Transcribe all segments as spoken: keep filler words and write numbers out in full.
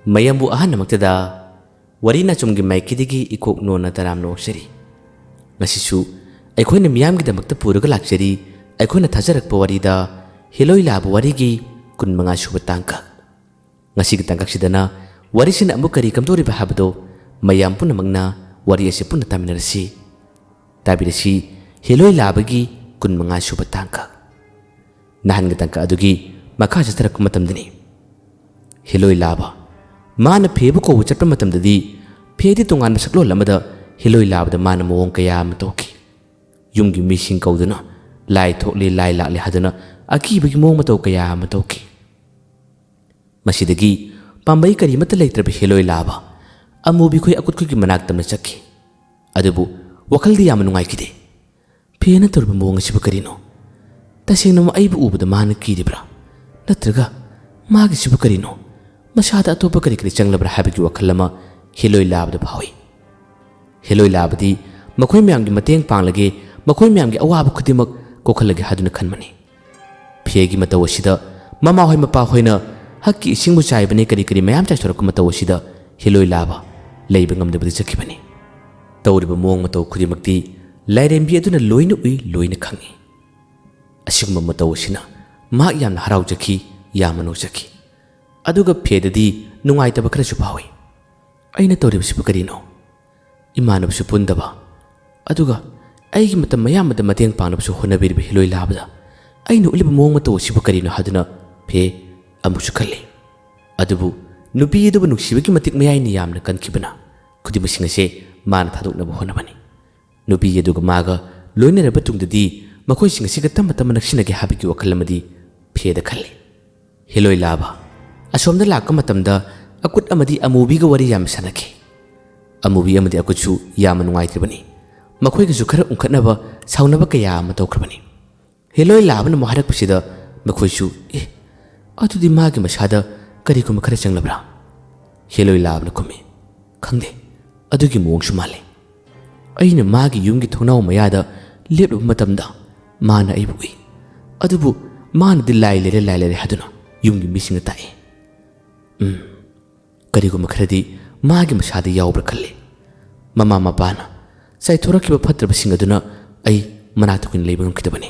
ꯃꯌꯥꯝꯕꯨ ꯑꯍꯥꯟꯕꯃꯛꯇꯗ ꯋꯥꯔꯤ ꯅꯥꯆꯨꯝꯒꯤ ꯃꯥꯏꯀꯩꯗꯒꯤ ꯏꯀꯣꯛ ꯅꯣꯟꯅ ꯇꯔꯥꯝꯅ ꯑꯣꯛꯆꯔꯤ꯫ ꯉꯁꯤꯁꯨ ꯑꯩꯈꯣꯏꯅ ꯃꯤꯌꯥꯝꯒꯤꯗꯃꯛꯇ ꯄꯨꯔꯒ ꯂꯥꯛꯆꯔꯤ ꯑꯩꯈꯣꯏꯅ ꯊꯥꯖꯔꯛꯄ ꯋꯥꯔꯤꯗ ꯍꯤꯂꯣꯏ ꯂꯥꯕ ꯋꯥꯔꯤꯒꯤ ꯀꯨꯟꯃꯉꯥ ꯁꯨꯕ ꯇꯥꯡꯀꯛ꯫ ꯉꯁꯤꯒꯤ ꯇꯥꯡꯀꯛꯁꯤꯗꯅ ꯋꯥꯔꯤꯁꯤꯅ ꯑꯃꯨꯛ ꯀꯔꯤ ꯀꯝꯗꯧꯔꯤꯕ ꯍꯥꯏꯕꯗꯣ ꯃꯌꯥꯝ ꯄꯨꯝꯅꯃꯛꯅ ꯋꯥꯔꯤ ꯑꯁꯤ ꯄꯨꯟꯅ ꯇꯥꯃꯤꯟꯅꯔꯁꯤ꯫ ꯇꯥꯕꯤꯔꯁꯤ ꯍꯤꯂꯣꯏ ꯂꯥꯕꯒꯤ ꯀꯨꯟꯃꯉꯥ ꯁꯨꯕ ꯇꯥꯡꯀꯛ꯫ ꯅꯍꯥꯟꯒꯤ ꯇꯥꯡꯀꯛ ꯑꯗꯨꯒꯤ ꯃꯈꯥ ꯆꯠꯊꯔꯛꯄ ꯃꯇꯝꯗꯅꯤ꯫ ꯍꯤꯂꯣꯏ ꯂꯥꯕ꯫ ꯃꯥꯅ ꯐꯦꯕꯨ ꯀꯧꯕ ꯆꯠꯄ ꯃꯇꯝꯗꯗꯤ ꯐꯦꯗꯤ ꯇꯣꯉꯥꯟꯕ ꯁꯛꯂꯣꯟ ꯑꯃꯗ ꯍꯤꯂꯣꯏ ꯂꯥꯕꯗ ꯃꯥꯅ ꯃꯑꯣꯡ ꯀꯌꯥ ꯑꯃ ꯇꯧꯈꯤ꯫ ꯌꯨꯝꯒꯤ ꯃꯤꯁꯤꯡ ꯀꯧꯗꯨꯅ ꯂꯥꯏ ꯊꯣꯛꯂꯤ ꯂꯥꯏ ꯂꯥꯛꯂꯤ ꯍꯥꯏꯗꯨꯅ ꯑꯀꯤꯕꯒꯤ ꯃꯑꯣꯡ ꯃꯇꯧ ꯀꯌꯥ ꯑꯃ ꯇꯧꯈꯤ꯫ ꯃꯁꯤꯗꯒꯤ ꯄꯥꯝꯕꯩ ꯀꯔꯤꯃꯠꯇ ꯂꯩꯇ꯭ꯔꯕ ꯍꯤꯂꯣꯏ ꯂꯥꯕ ꯑꯃꯨꯕꯤꯈꯣꯏ ꯑꯀꯨꯠꯈꯣꯏꯒꯤ ꯃꯅꯥꯛꯇ ꯑꯃ ꯆꯠꯈꯤ꯫ ꯑꯗꯨꯕꯨ ꯋꯥꯈꯜꯗꯤ ꯌꯥꯝꯅ ꯅꯨꯡꯉꯥꯏꯈꯤꯗꯦ꯫ ꯐꯦꯅ ꯇꯧꯔꯤꯕ ꯃꯑꯣꯡ ꯑꯁꯤꯕꯨ ꯀꯔꯤꯅꯣ? ꯇꯁꯦꯡꯅꯃꯛ ꯑꯩꯕꯨ ꯎꯕꯗ ꯃꯥꯅ ꯀꯤꯔꯤꯕ꯭ꯔꯥ? ꯅꯠꯇ꯭ꯔꯒ ꯃꯥꯒꯤꯁꯤꯕꯨ ꯀꯔꯤꯅꯣ? ꯃꯁꯥꯗ ꯑꯇꯣꯞꯄ ꯀꯔꯤ ꯀꯔꯤ ꯆꯪꯂꯕ꯭ꯔꯥ ꯍꯥꯏꯕꯒꯤ ꯋꯥꯈꯜ ꯑꯃ ꯍꯤꯂꯣꯏ ꯂꯥꯕꯗ ꯐꯥꯎꯏ꯫ ꯍꯤꯂꯣꯏ ꯂꯥꯕꯗꯤ ꯃꯈꯣꯏ ꯃꯌꯥꯝꯒꯤ ꯃꯇꯦꯡ ꯄꯥꯡꯂꯒꯦ, ꯃꯈꯣꯏ ꯃꯌꯥꯝꯒꯤ ꯑꯋꯥꯕ ꯈꯨꯗꯤꯡꯃꯛ ꯀꯣꯛꯍꯜꯂꯒꯦ ꯍꯥꯏꯗꯨꯅ ꯈꯟꯕꯅꯤ꯫ ꯐꯦꯒꯤ ꯃꯇꯧ ꯑꯁꯤꯗ ꯃꯃꯥꯍꯣꯏ ꯃꯄꯥꯍꯣꯏꯅ ꯍꯛꯀꯤ ꯏꯁꯤꯡꯕꯨ ꯆꯥꯏꯕꯅꯦ, ꯀꯔꯤ ꯀꯔꯤ ꯃꯌꯥꯝ ꯆꯥꯏꯊꯣꯔꯛꯄ ꯃꯇꯧ ꯑꯁꯤꯗ ꯍꯤꯂꯣꯏ ꯂꯥꯕ ꯂꯩꯕ ꯉꯝꯗꯕꯗ ꯆꯠꯈꯤꯕꯅꯤ꯫ ꯇꯧꯔꯤꯕ ꯃꯑꯣꯡ ꯃꯇꯧ ꯈꯨꯗꯤꯡꯃꯛꯇꯤ ꯂꯥꯏꯔꯦꯝꯕꯤ ꯑꯗꯨꯅ ꯂꯣꯏꯅ ꯎꯏ, ꯂꯣꯏꯅ ꯈꯪꯏ꯫ ꯑꯁꯤꯒꯨꯝꯕ ꯃꯇꯧ ꯑꯁꯤꯅ ꯃꯍꯥꯛ ꯌꯥꯝꯅ ꯍꯔꯥꯎꯖꯈꯤ, ꯌꯥꯝꯅ ꯅꯣꯛꯆꯈꯤ꯫ ꯑꯗꯨꯒ ꯐꯦꯗꯗꯤ ꯅꯨꯡꯉꯥꯏꯇꯕ ꯈꯔꯁꯨ ꯐꯥꯎꯏ꯫ ꯑꯩꯅ ꯇꯧꯔꯤꯕꯁꯤꯕꯨ ꯀꯔꯤꯅꯣ? ꯏꯃꯥꯟꯅꯕꯁꯨ ꯄꯨꯟꯗꯕ, ꯑꯗꯨꯒ ꯑꯩꯒꯤ ꯃꯇꯝ ꯑꯌꯥꯝꯕꯗ ꯃꯇꯦꯡ ꯄꯥꯡꯅꯕꯁꯨ ꯍꯣꯠꯅꯕꯤꯔꯤꯕ ꯍꯤꯂꯣꯏ ꯂꯥꯕꯗ ꯑꯩꯅ ꯎꯠꯂꯤꯕ ꯃꯑꯣꯡ ꯃꯇꯧ ꯑꯁꯤꯕꯨ ꯀꯔꯤꯅꯣ ꯍꯥꯏꯗꯨꯅ ꯐꯦ ꯑꯃꯨꯛꯁꯨ ꯈꯜꯂꯤ꯫ ꯑꯗꯨꯕꯨ ꯅꯨꯄꯤ ꯑꯗꯨꯕꯨ ꯅꯨꯡꯁꯤꯕꯒꯤ ꯃꯇꯤꯛ ꯃꯌꯥꯏꯅ ꯌꯥꯝꯅ ꯀꯟꯈꯤꯕꯅ ꯈꯨꯗꯤꯡꯃꯛꯁꯤꯡ ꯑꯁꯦ ꯃꯥꯅ ꯊꯥꯗꯣꯛꯅꯕ ꯍꯣꯠꯅꯕꯅꯤ꯫ ꯅꯨꯄꯤ ꯑꯗꯨꯒ ꯃꯥꯒ ꯂꯣꯏꯅꯔꯕ ꯇꯨꯡꯗꯗꯤ ꯃꯈꯣꯏꯁꯤꯡ ꯑꯁꯤꯒ ꯇꯞꯅ ꯇꯞꯅ ꯅꯛꯁꯤꯟꯅꯒꯦ ꯍꯥꯏꯕꯒꯤ ꯋꯥꯈꯜ ꯑꯃꯗꯤ ꯐꯦꯗ ꯈꯜꯂꯤ꯫ ꯍꯤꯂꯣꯏ ꯂꯥꯕ ꯑꯁꯣꯝꯗ ꯂꯥꯛꯄ ꯃꯇꯝꯗ ꯑꯀꯨꯠ ꯑꯃꯗꯤ ꯑꯃꯨꯕꯤꯒ ꯋꯥꯔꯤ ꯌꯥꯝꯅ ꯁꯥꯟꯅꯈꯤ꯫ ꯑꯃꯨꯕꯤ ꯑꯃꯗꯤ ꯑꯀꯨꯠꯁꯨ ꯌꯥꯝꯅ ꯅꯨꯡꯉꯥꯏꯇ꯭ꯔꯤꯕꯅꯤ꯫ ꯃꯈꯣꯏꯒꯁꯨ ꯈꯔ ꯎꯪꯈꯠꯅꯕ ꯁꯥꯎꯅꯕ ꯀꯌꯥ ꯑꯃ ꯇꯧꯈ꯭ꯔꯕꯅꯤ꯫ ꯍꯤꯂꯣꯏ ꯂꯥꯕꯅ ꯑꯃꯨꯛ ꯍꯥꯏꯔꯛꯄꯁꯤꯗ ꯃꯈꯣꯏꯁꯨ, "ꯑꯦ, ꯑꯗꯨꯗꯤ ꯃꯥꯒꯤ ꯃꯁꯥꯗ ꯀꯔꯤꯒꯨꯝꯕ ꯈꯔ ꯆꯪꯂꯕ꯭ꯔꯥ?" ꯍꯤꯂꯣꯏ ꯂꯥꯕꯅ ꯈꯨꯝꯃꯤ, "ꯈꯪꯗꯦ, ꯑꯗꯨꯒꯤ ꯃꯑꯣꯡꯁꯨ ꯃꯥꯜꯂꯦ꯫ ꯑꯩꯅ ꯃꯥꯒꯤ ꯌꯨꯝꯒꯤ ꯊꯣꯡꯅꯥꯎ ꯃꯌꯥꯗ ꯂꯦꯞꯂꯨꯕ ꯃꯇꯝꯗ ꯃꯥꯅ ꯑꯩꯕꯨ ꯎꯏ꯫ ꯑꯗꯨꯕꯨ ꯃꯥꯅꯗꯤ ꯂꯥꯏ ꯂꯩꯔꯦ, ꯂꯥꯏ ꯂꯩꯔꯦ ꯍꯥꯏꯗꯨꯅ ꯌꯨꯝꯒꯤ ꯃꯤꯁꯤꯡꯗ ꯇꯥꯛꯏ꯫ ꯎꯝ, ꯀꯔꯤꯒꯨꯝꯕ ꯈꯔꯗꯤ ꯃꯥꯒꯤ ꯃꯁꯥꯗ ꯌꯥꯎꯕ꯭ꯔꯥ ꯈꯜꯂꯤ꯫ ꯃꯃꯥ ꯃꯄꯥꯅ ꯆꯥꯏꯊꯣꯔꯛꯈꯤꯕ ꯐꯠꯇ꯭ꯔꯕꯁꯤꯡ ꯑꯗꯨꯅ ꯑꯩ ꯃꯅꯥꯛꯇ ꯀꯨꯏꯅ ꯂꯩꯕ ꯉꯝꯈꯤꯗꯕꯅꯤ꯫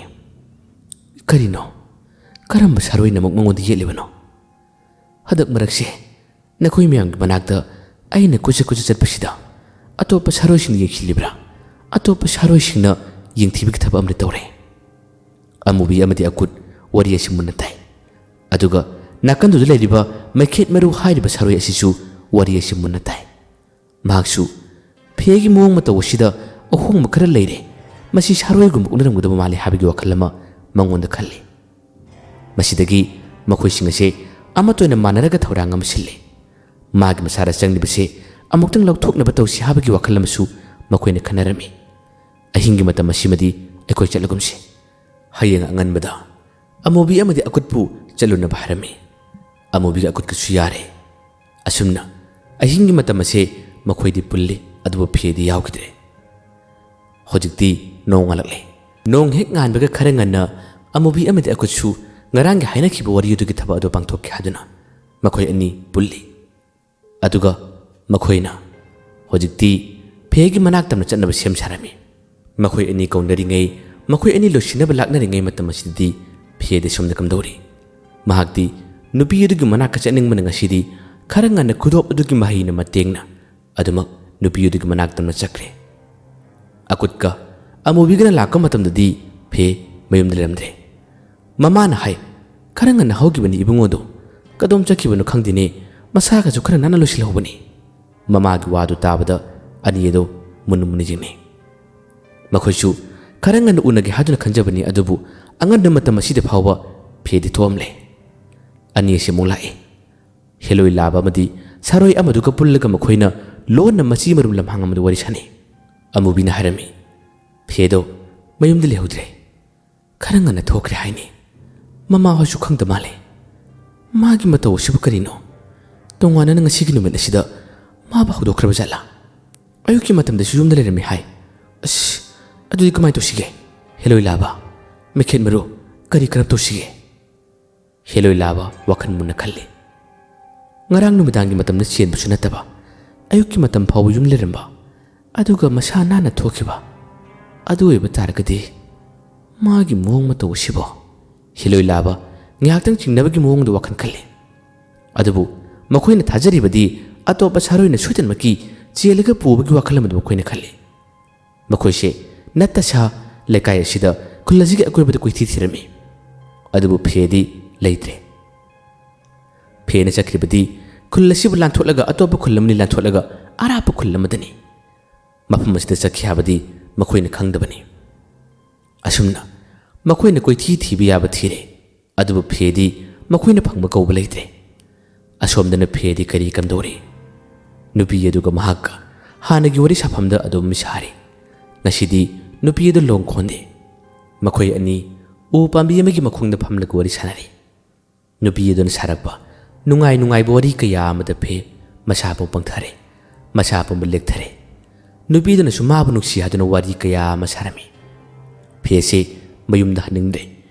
ꯀꯔꯤꯅꯣ? ꯀꯔꯝꯕ ꯁꯥꯔꯣꯏꯅ ꯑꯃꯨꯛ ꯃꯉꯣꯟꯗ ꯌꯦꯠꯂꯤꯕꯅꯣ? ꯍꯟꯗꯛ ꯃꯔꯛꯁꯦ ꯅꯈꯣꯏ ꯃꯌꯥꯝꯒꯤ ꯃꯅꯥꯛꯇ ꯑꯩꯅ ꯀꯣꯏꯆꯠ ꯀꯣꯏꯆꯠ ꯆꯠꯄꯁꯤꯗ ꯑꯇꯣꯞꯄ ꯁꯥꯔꯣꯏꯁꯤꯡꯅ ꯌꯦꯡꯁꯤꯜꯂꯤꯕ꯭ꯔꯥ? ꯑꯇꯣꯞꯄ ꯁꯥꯔꯣꯏꯁꯤꯡꯅ ꯌꯦꯡꯊꯤꯕꯒꯤ ꯊꯕꯛ ꯑꯃꯗꯤ ꯇꯧꯔꯦ꯫ ꯑꯃꯨꯕꯤ ꯑꯃꯗꯤ ꯑꯀꯨꯠ ꯋꯥꯔꯤ ꯑꯁꯤ ꯃꯨꯟꯅ ꯇꯥꯏ꯫ ꯑꯗꯨꯒ ꯅꯥꯀꯟꯗꯨꯗ ꯂꯩꯔꯤꯕ ꯃꯩꯈꯦꯠ ꯃꯔꯨ ꯍꯥꯏꯔꯤꯕ ꯁꯥꯔꯣꯏ ꯑꯁꯤꯁꯨ ꯋꯥꯔꯤ ꯑꯁꯤ ꯃꯨꯟꯅ ꯇꯥꯏ꯫ ꯃꯍꯥꯛꯁꯨ ꯐꯦꯒꯤ ꯃꯑꯣꯡ ꯃꯇꯧ ꯑꯁꯤꯗ ꯑꯍꯣꯡꯕ ꯈꯔ ꯂꯩꯔꯦ, ꯃꯁꯤ ꯁꯥꯔꯣꯏꯒꯨꯝꯕ ꯎꯅꯔꯝꯒꯗꯕ ꯃꯥꯜꯂꯤ ꯍꯥꯏꯕꯒꯤ ꯋꯥꯈꯜ ꯑꯃ ꯃꯉꯣꯟꯗ ꯈꯜꯂꯤ꯫ ꯃꯁꯤꯗꯒꯤ ꯃꯈꯣꯏꯁꯤꯡ ꯑꯁꯦ ꯑꯃꯠꯇ ꯑꯣꯏꯅ ꯃꯥꯟꯅꯔꯒ ꯊꯧꯔꯥꯡ ꯑꯃ ꯁꯤꯜꯂꯤ꯫ ꯃꯥꯒꯤ ꯃꯁꯥꯗ ꯆꯪꯂꯤꯕꯁꯦ ꯑꯃꯨꯛꯇꯪ ꯂꯧꯊꯣꯛꯅꯕ ꯇꯧꯁꯤ ꯍꯥꯏꯕꯒꯤ ꯋꯥꯈꯜ ꯑꯃꯁꯨ ꯃꯈꯣꯏꯅ ꯈꯟꯅꯔꯝꯃꯤ꯫ ꯑꯍꯤꯡꯒꯤ ꯃꯇꯝ ꯑꯁꯤꯃꯗꯤ ꯑꯩꯈꯣꯏ ꯆꯠꯂꯒꯨꯝꯁꯤ꯫ ꯍꯌꯦꯡ ꯑꯉꯟꯕꯗ ꯑꯃꯨꯕꯤ ꯑꯃꯗꯤ ꯑꯀꯨꯠꯄꯨ ꯆꯠꯂꯨꯅꯕ ꯍꯥꯏꯔꯝꯃꯤ꯫ ꯑꯃꯨꯕꯤꯒ ꯑꯀꯨꯠꯀꯁꯨ ꯌꯥꯔꯦ꯫ ꯑꯁꯨꯝꯅ ꯑꯍꯤꯡꯒꯤ ꯃꯇꯝ ꯑꯁꯦ ꯃꯈꯣꯏꯗꯤ ꯄꯨꯜꯂꯤ, ꯑꯗꯨꯕꯨ ꯐꯦꯗꯤ ꯌꯥꯎꯈꯤꯗ꯭ꯔꯦ꯫ ꯍꯧꯖꯤꯛꯇꯤ ꯅꯣꯡ ꯉꯥꯜꯂꯛꯂꯦ꯫ ꯅꯣꯡ ꯍꯦꯛ ꯉꯥꯟꯕꯒ ꯈꯔ ꯉꯟꯅ ꯑꯃꯨꯕꯤ ꯑꯃꯗꯤ ꯑꯀꯨꯠꯁꯨ ꯉꯔꯥꯡꯒꯤ ꯍꯥꯏꯅꯈꯤꯕ ꯋꯥꯔꯤ ꯑꯗꯨꯒꯤ ꯊꯕꯛ ꯑꯗꯨ ꯄꯥꯡꯊꯣꯛꯀꯦ ꯍꯥꯏꯗꯨꯅ ꯃꯈꯣꯏ ꯑꯅꯤ ꯄꯨꯜꯂꯤ꯫ ꯑꯗꯨꯒ ꯃꯈꯣꯏꯅ ꯍꯧꯖꯤꯛꯇꯤ ꯐꯦꯒꯤ ꯃꯅꯥꯛ ꯇꯝꯅ ꯆꯠꯅꯕ ꯁꯦꯝ ꯁꯥꯔꯝꯃꯤ꯫ ꯃꯈꯣꯏ ꯑꯅꯤ ꯀꯧꯅꯔꯤꯉꯩ, ꯃꯈꯣꯏ ꯑꯅꯤ ꯂꯣꯏꯁꯤꯟꯅꯕ ꯂꯥꯛꯅꯔꯤꯉꯩ ꯃꯇꯝ ꯑꯁꯤꯗꯗꯤ ꯐꯦꯗꯤ ꯁꯣꯝꯗ ꯀꯝꯗꯧꯔꯤ? ꯃꯍꯥꯛꯇꯤ ꯅꯨꯄꯤ ꯑꯗꯨꯒꯤ ꯃꯅꯥꯛꯇ ꯆꯠꯅꯤꯡꯕꯅ ꯉꯁꯤꯗꯤ ꯈꯔ ꯉꯟꯅ ꯈꯨꯗꯣꯞ ꯑꯗꯨꯒꯤ ꯃꯍꯩꯅ ꯃꯇꯦꯡꯅ ꯑꯗꯨꯃꯛ ꯅꯨꯄꯤ ꯑꯗꯨꯒꯤ ꯃꯅꯥꯛ ꯇꯝꯅ ꯆꯠꯈ꯭ꯔꯦ꯫ ꯑꯀꯨꯠꯀ ꯑꯃꯨꯕꯤꯒꯅ ꯂꯥꯛꯄ ꯃꯇꯝꯗꯗꯤ ꯐꯦ ꯃꯌꯨꯝꯗ ꯂꯩꯔꯝꯗ꯭ꯔꯦ꯫ ꯃꯃꯥꯅ ꯍꯥꯏ, "ꯈꯔ ꯉꯟꯅ ꯍꯧꯈꯤꯕꯅꯤ ꯏꯕꯨꯡꯉꯣꯗꯣ꯫ ꯀꯗꯣꯝ ꯆꯠꯈꯤꯕꯅꯣ ꯈꯪꯗꯦꯅꯦ, ꯃꯁꯥꯒꯁꯨ ꯈꯔ ꯅꯥꯟꯅ ꯂꯣꯏꯁꯤꯜꯍꯧꯕꯅꯤ꯫" ꯃꯃꯥꯒꯤ ꯋꯥꯗꯨ ꯇꯥꯕꯗ ꯑꯅꯤ ꯑꯗꯨ ꯃꯨꯟꯅ ꯃꯨꯟꯅ ꯌꯦꯡꯅꯩ꯫ ꯃꯈꯣꯏꯁꯨ ꯈꯔ ꯉꯟꯅ ꯎꯅꯒꯦ ꯍꯥꯏꯗꯨꯅ ꯈꯟꯖꯕꯅꯤ, ꯑꯗꯨꯕꯨ ꯑꯉꯟꯕ ꯃꯇꯝ ꯑꯁꯤꯗ ꯐꯥꯎꯕ ꯐꯦꯗꯤ ꯊꯣꯛꯑꯝꯂꯦ꯫ ꯑꯅꯤ ꯑꯁꯤ ꯑꯃꯨꯛ ꯂꯥꯛꯏ꯫ ꯍꯦꯂꯣꯏ ꯂꯥꯕ ꯑꯃꯗꯤ ꯁꯥꯔꯣꯏ ꯑꯃꯗꯨꯒ ꯄꯨꯜꯂꯒ ꯃꯈꯣꯏꯅ ꯂꯣꯟꯅ ꯃꯆꯤ ꯃꯔꯨꯝ ꯂꯝꯍꯥꯡ ꯑꯃꯗ ꯋꯥꯔꯤ ꯁꯥꯟꯅꯩ꯫ ꯑꯃꯨꯕꯤꯅ ꯍꯥꯏꯔꯝꯃꯤ, "ꯐꯦꯗꯣ ꯃꯌꯨꯝꯗ ꯂꯩꯍꯧꯗ꯭ꯔꯦ꯫ ꯈꯔ ꯉꯟꯅ ꯊꯣꯛꯈ꯭ꯔꯦ ꯍꯥꯏꯅꯤ꯫ ꯃꯃꯥ ꯍꯣꯏꯁꯨ ꯈꯪꯗ ꯃꯥꯜꯂꯦ꯫ ꯃꯥꯒꯤ ꯃꯇꯧ ꯑꯁꯤꯕꯨ ꯀꯔꯤꯅꯣ? ꯇꯣꯉꯥꯟꯅꯅ ꯉꯁꯤꯒꯤ ꯅꯨꯃꯤꯠ ꯑꯁꯤꯗ ꯃꯥꯕꯨ ꯍꯧꯗꯣꯛꯈ꯭ꯔꯕ ꯖꯥꯠꯂꯥ? ꯑꯌꯨꯛꯀꯤ ꯃꯇꯝꯗꯁꯨ ꯌꯨꯝꯗ ꯂꯩꯔꯝꯃꯤ ꯍꯥꯏ꯫ ꯑꯁ, ꯑꯗꯨꯗꯤ ꯀꯃꯥꯏꯅ ꯇꯧꯁꯤꯒꯦ? ꯍꯦꯂꯣꯏ ꯂꯥꯕ, ꯃꯩꯈꯦꯠ ꯃꯔꯨ, ꯀꯔꯤ ꯀꯔꯝ ꯇꯧꯁꯤꯒꯦ?" ꯍꯦꯂꯣꯏ ꯂꯥꯕ ꯋꯥꯈꯜ ꯃꯨꯟꯅ ꯈꯜꯂꯤ꯫ ꯉꯔꯥꯡ ꯅꯨꯃꯤꯗꯥꯡꯒꯤ ꯃꯇꯝꯗ ꯆꯦꯟꯕꯁꯨ ꯅꯠꯇꯕ, ꯑꯌꯨꯛꯀꯤ ꯃꯇꯝ ꯐꯥꯎꯕ ꯌꯨꯝ ꯂꯩꯔꯝꯕ, ꯑꯗꯨꯒ ꯃꯁꯥ ꯅꯥꯟꯅ ꯊꯣꯛꯈꯤꯕ꯫ ꯑꯗꯨ ꯑꯣꯏꯕ ꯇꯥꯔꯒꯗꯤ ꯃꯥꯒꯤ ꯃꯑꯣꯡ ꯃꯇꯧ ꯑꯁꯤꯕꯣ? ꯍꯤꯂꯣꯏ ꯂꯥꯕ ꯉꯥꯏꯍꯥꯛꯇꯪ ꯆꯤꯡꯅꯕꯒꯤ ꯃꯑꯣꯡꯗ ꯋꯥꯈꯜ ꯈꯜꯂꯤ꯫ ꯑꯗꯨꯕꯨ ꯃꯈꯣꯏꯅ ꯊꯥꯖꯔꯤꯕꯗꯤ ꯑꯇꯣꯞꯄ ꯁꯥꯔꯣꯏꯅ ꯁꯣꯏꯗꯅꯃꯛꯀꯤ ꯆꯦꯜꯂꯒ ꯄꯨꯕꯒꯤ ꯋꯥꯈꯜ ꯑꯃꯗ ꯃꯈꯣꯏꯅ ꯈꯜꯂꯤ꯫ ꯃꯈꯣꯏꯁꯦ ꯅꯠꯇ ꯁꯥ ꯂꯩꯀꯥꯏ ꯑꯁꯤꯗ, ꯈꯨꯜ ꯑꯁꯤꯒꯤ ꯑꯀꯣꯏꯕꯗ ꯀꯣꯏꯊꯤ ꯊꯤꯔꯝꯃꯤ꯫ ꯑꯗꯨꯕꯨ ꯐꯦꯗꯤ ꯂꯩꯇ꯭ꯔꯦ꯫ ꯐꯦꯅ ꯆꯠꯈ꯭ꯔꯤꯕꯗꯤ ꯈꯨꯜ ꯑꯁꯤꯕꯨ ꯂꯥꯟꯊꯣꯛꯂꯒ ꯑꯇꯣꯞꯄ ꯈꯨꯜ ꯑꯃꯅꯤ ꯂꯥꯟꯊꯣꯛꯂꯒ ꯑꯔꯥꯞꯄ ꯈꯨꯜ ꯑꯃꯗꯅꯤ꯫ ꯃꯐꯝ ꯑꯁꯤꯗ ꯆꯠꯈꯤ ꯍꯥꯏꯕꯗꯤ ꯃꯈꯣꯏꯅ ꯈꯪꯗꯕꯅꯤ꯫ ꯑꯁꯨꯝꯅ ꯃꯈꯣꯏꯅ ꯀꯣꯏꯊꯤ ꯊꯤꯕ ꯌꯥꯕ ꯊꯤꯔꯦ, ꯑꯗꯨꯕꯨ ꯐꯦꯗꯤ ꯃꯈꯣꯏꯅ ꯐꯪꯕ ꯀꯧꯕ ꯂꯩꯇ꯭ꯔꯦ꯫ ꯑꯁꯣꯝꯗꯅ ꯐꯦꯗꯤ ꯀꯔꯤ ꯀꯝꯗꯧꯔꯤ? ꯅꯨꯄꯤ ꯑꯗꯨꯒ ꯃꯍꯥꯛꯀ ꯍꯥꯟꯅꯒꯤ ꯋꯥꯔꯤ ꯁꯥꯐꯝꯗ ꯑꯗꯨꯝ ꯁꯥꯔꯤ꯫ ꯉꯁꯤꯗꯤ ꯅꯨꯄꯤ ꯑꯗꯨ ꯂꯣꯡ ꯈꯣꯟꯗꯦ꯫ ꯃꯈꯣꯏ ꯑꯅꯤ ꯎ ꯄꯥꯝꯕꯤ ꯑꯃꯒꯤ ꯃꯈꯣꯡꯗ ꯐꯝꯂꯒ ꯋꯥꯔꯤ ꯁꯥꯟꯅꯔꯤ꯫ ꯅꯨꯄꯤ ꯑꯗꯨꯅ ꯁꯥꯔꯛꯄ ꯅꯨꯡꯉꯥꯏ ꯅꯨꯡꯉꯥꯏꯕ ꯋꯥꯔꯤ ꯀꯌꯥ ꯑꯃꯗ ꯐꯦ ꯃꯁꯥ ꯄꯨꯝ ꯄꯪꯊꯔꯦ, ꯃꯁꯥ ꯄꯨꯝꯕ ꯂꯦꯛꯊꯔꯦ꯫ ꯅꯨꯄꯤꯗꯨꯅꯁꯨ ꯃꯥꯕꯨ ꯅꯨꯡꯁꯤ ꯍꯥꯏꯗꯨꯅ ꯋꯥꯔꯤ ꯀꯌꯥ ꯑꯃ ꯁꯥꯔꯝꯃꯤ꯫ ꯐꯦꯁꯦ ꯃꯌꯨꯝꯗ ꯍꯟꯅꯤꯡꯗ꯭ꯔꯦ,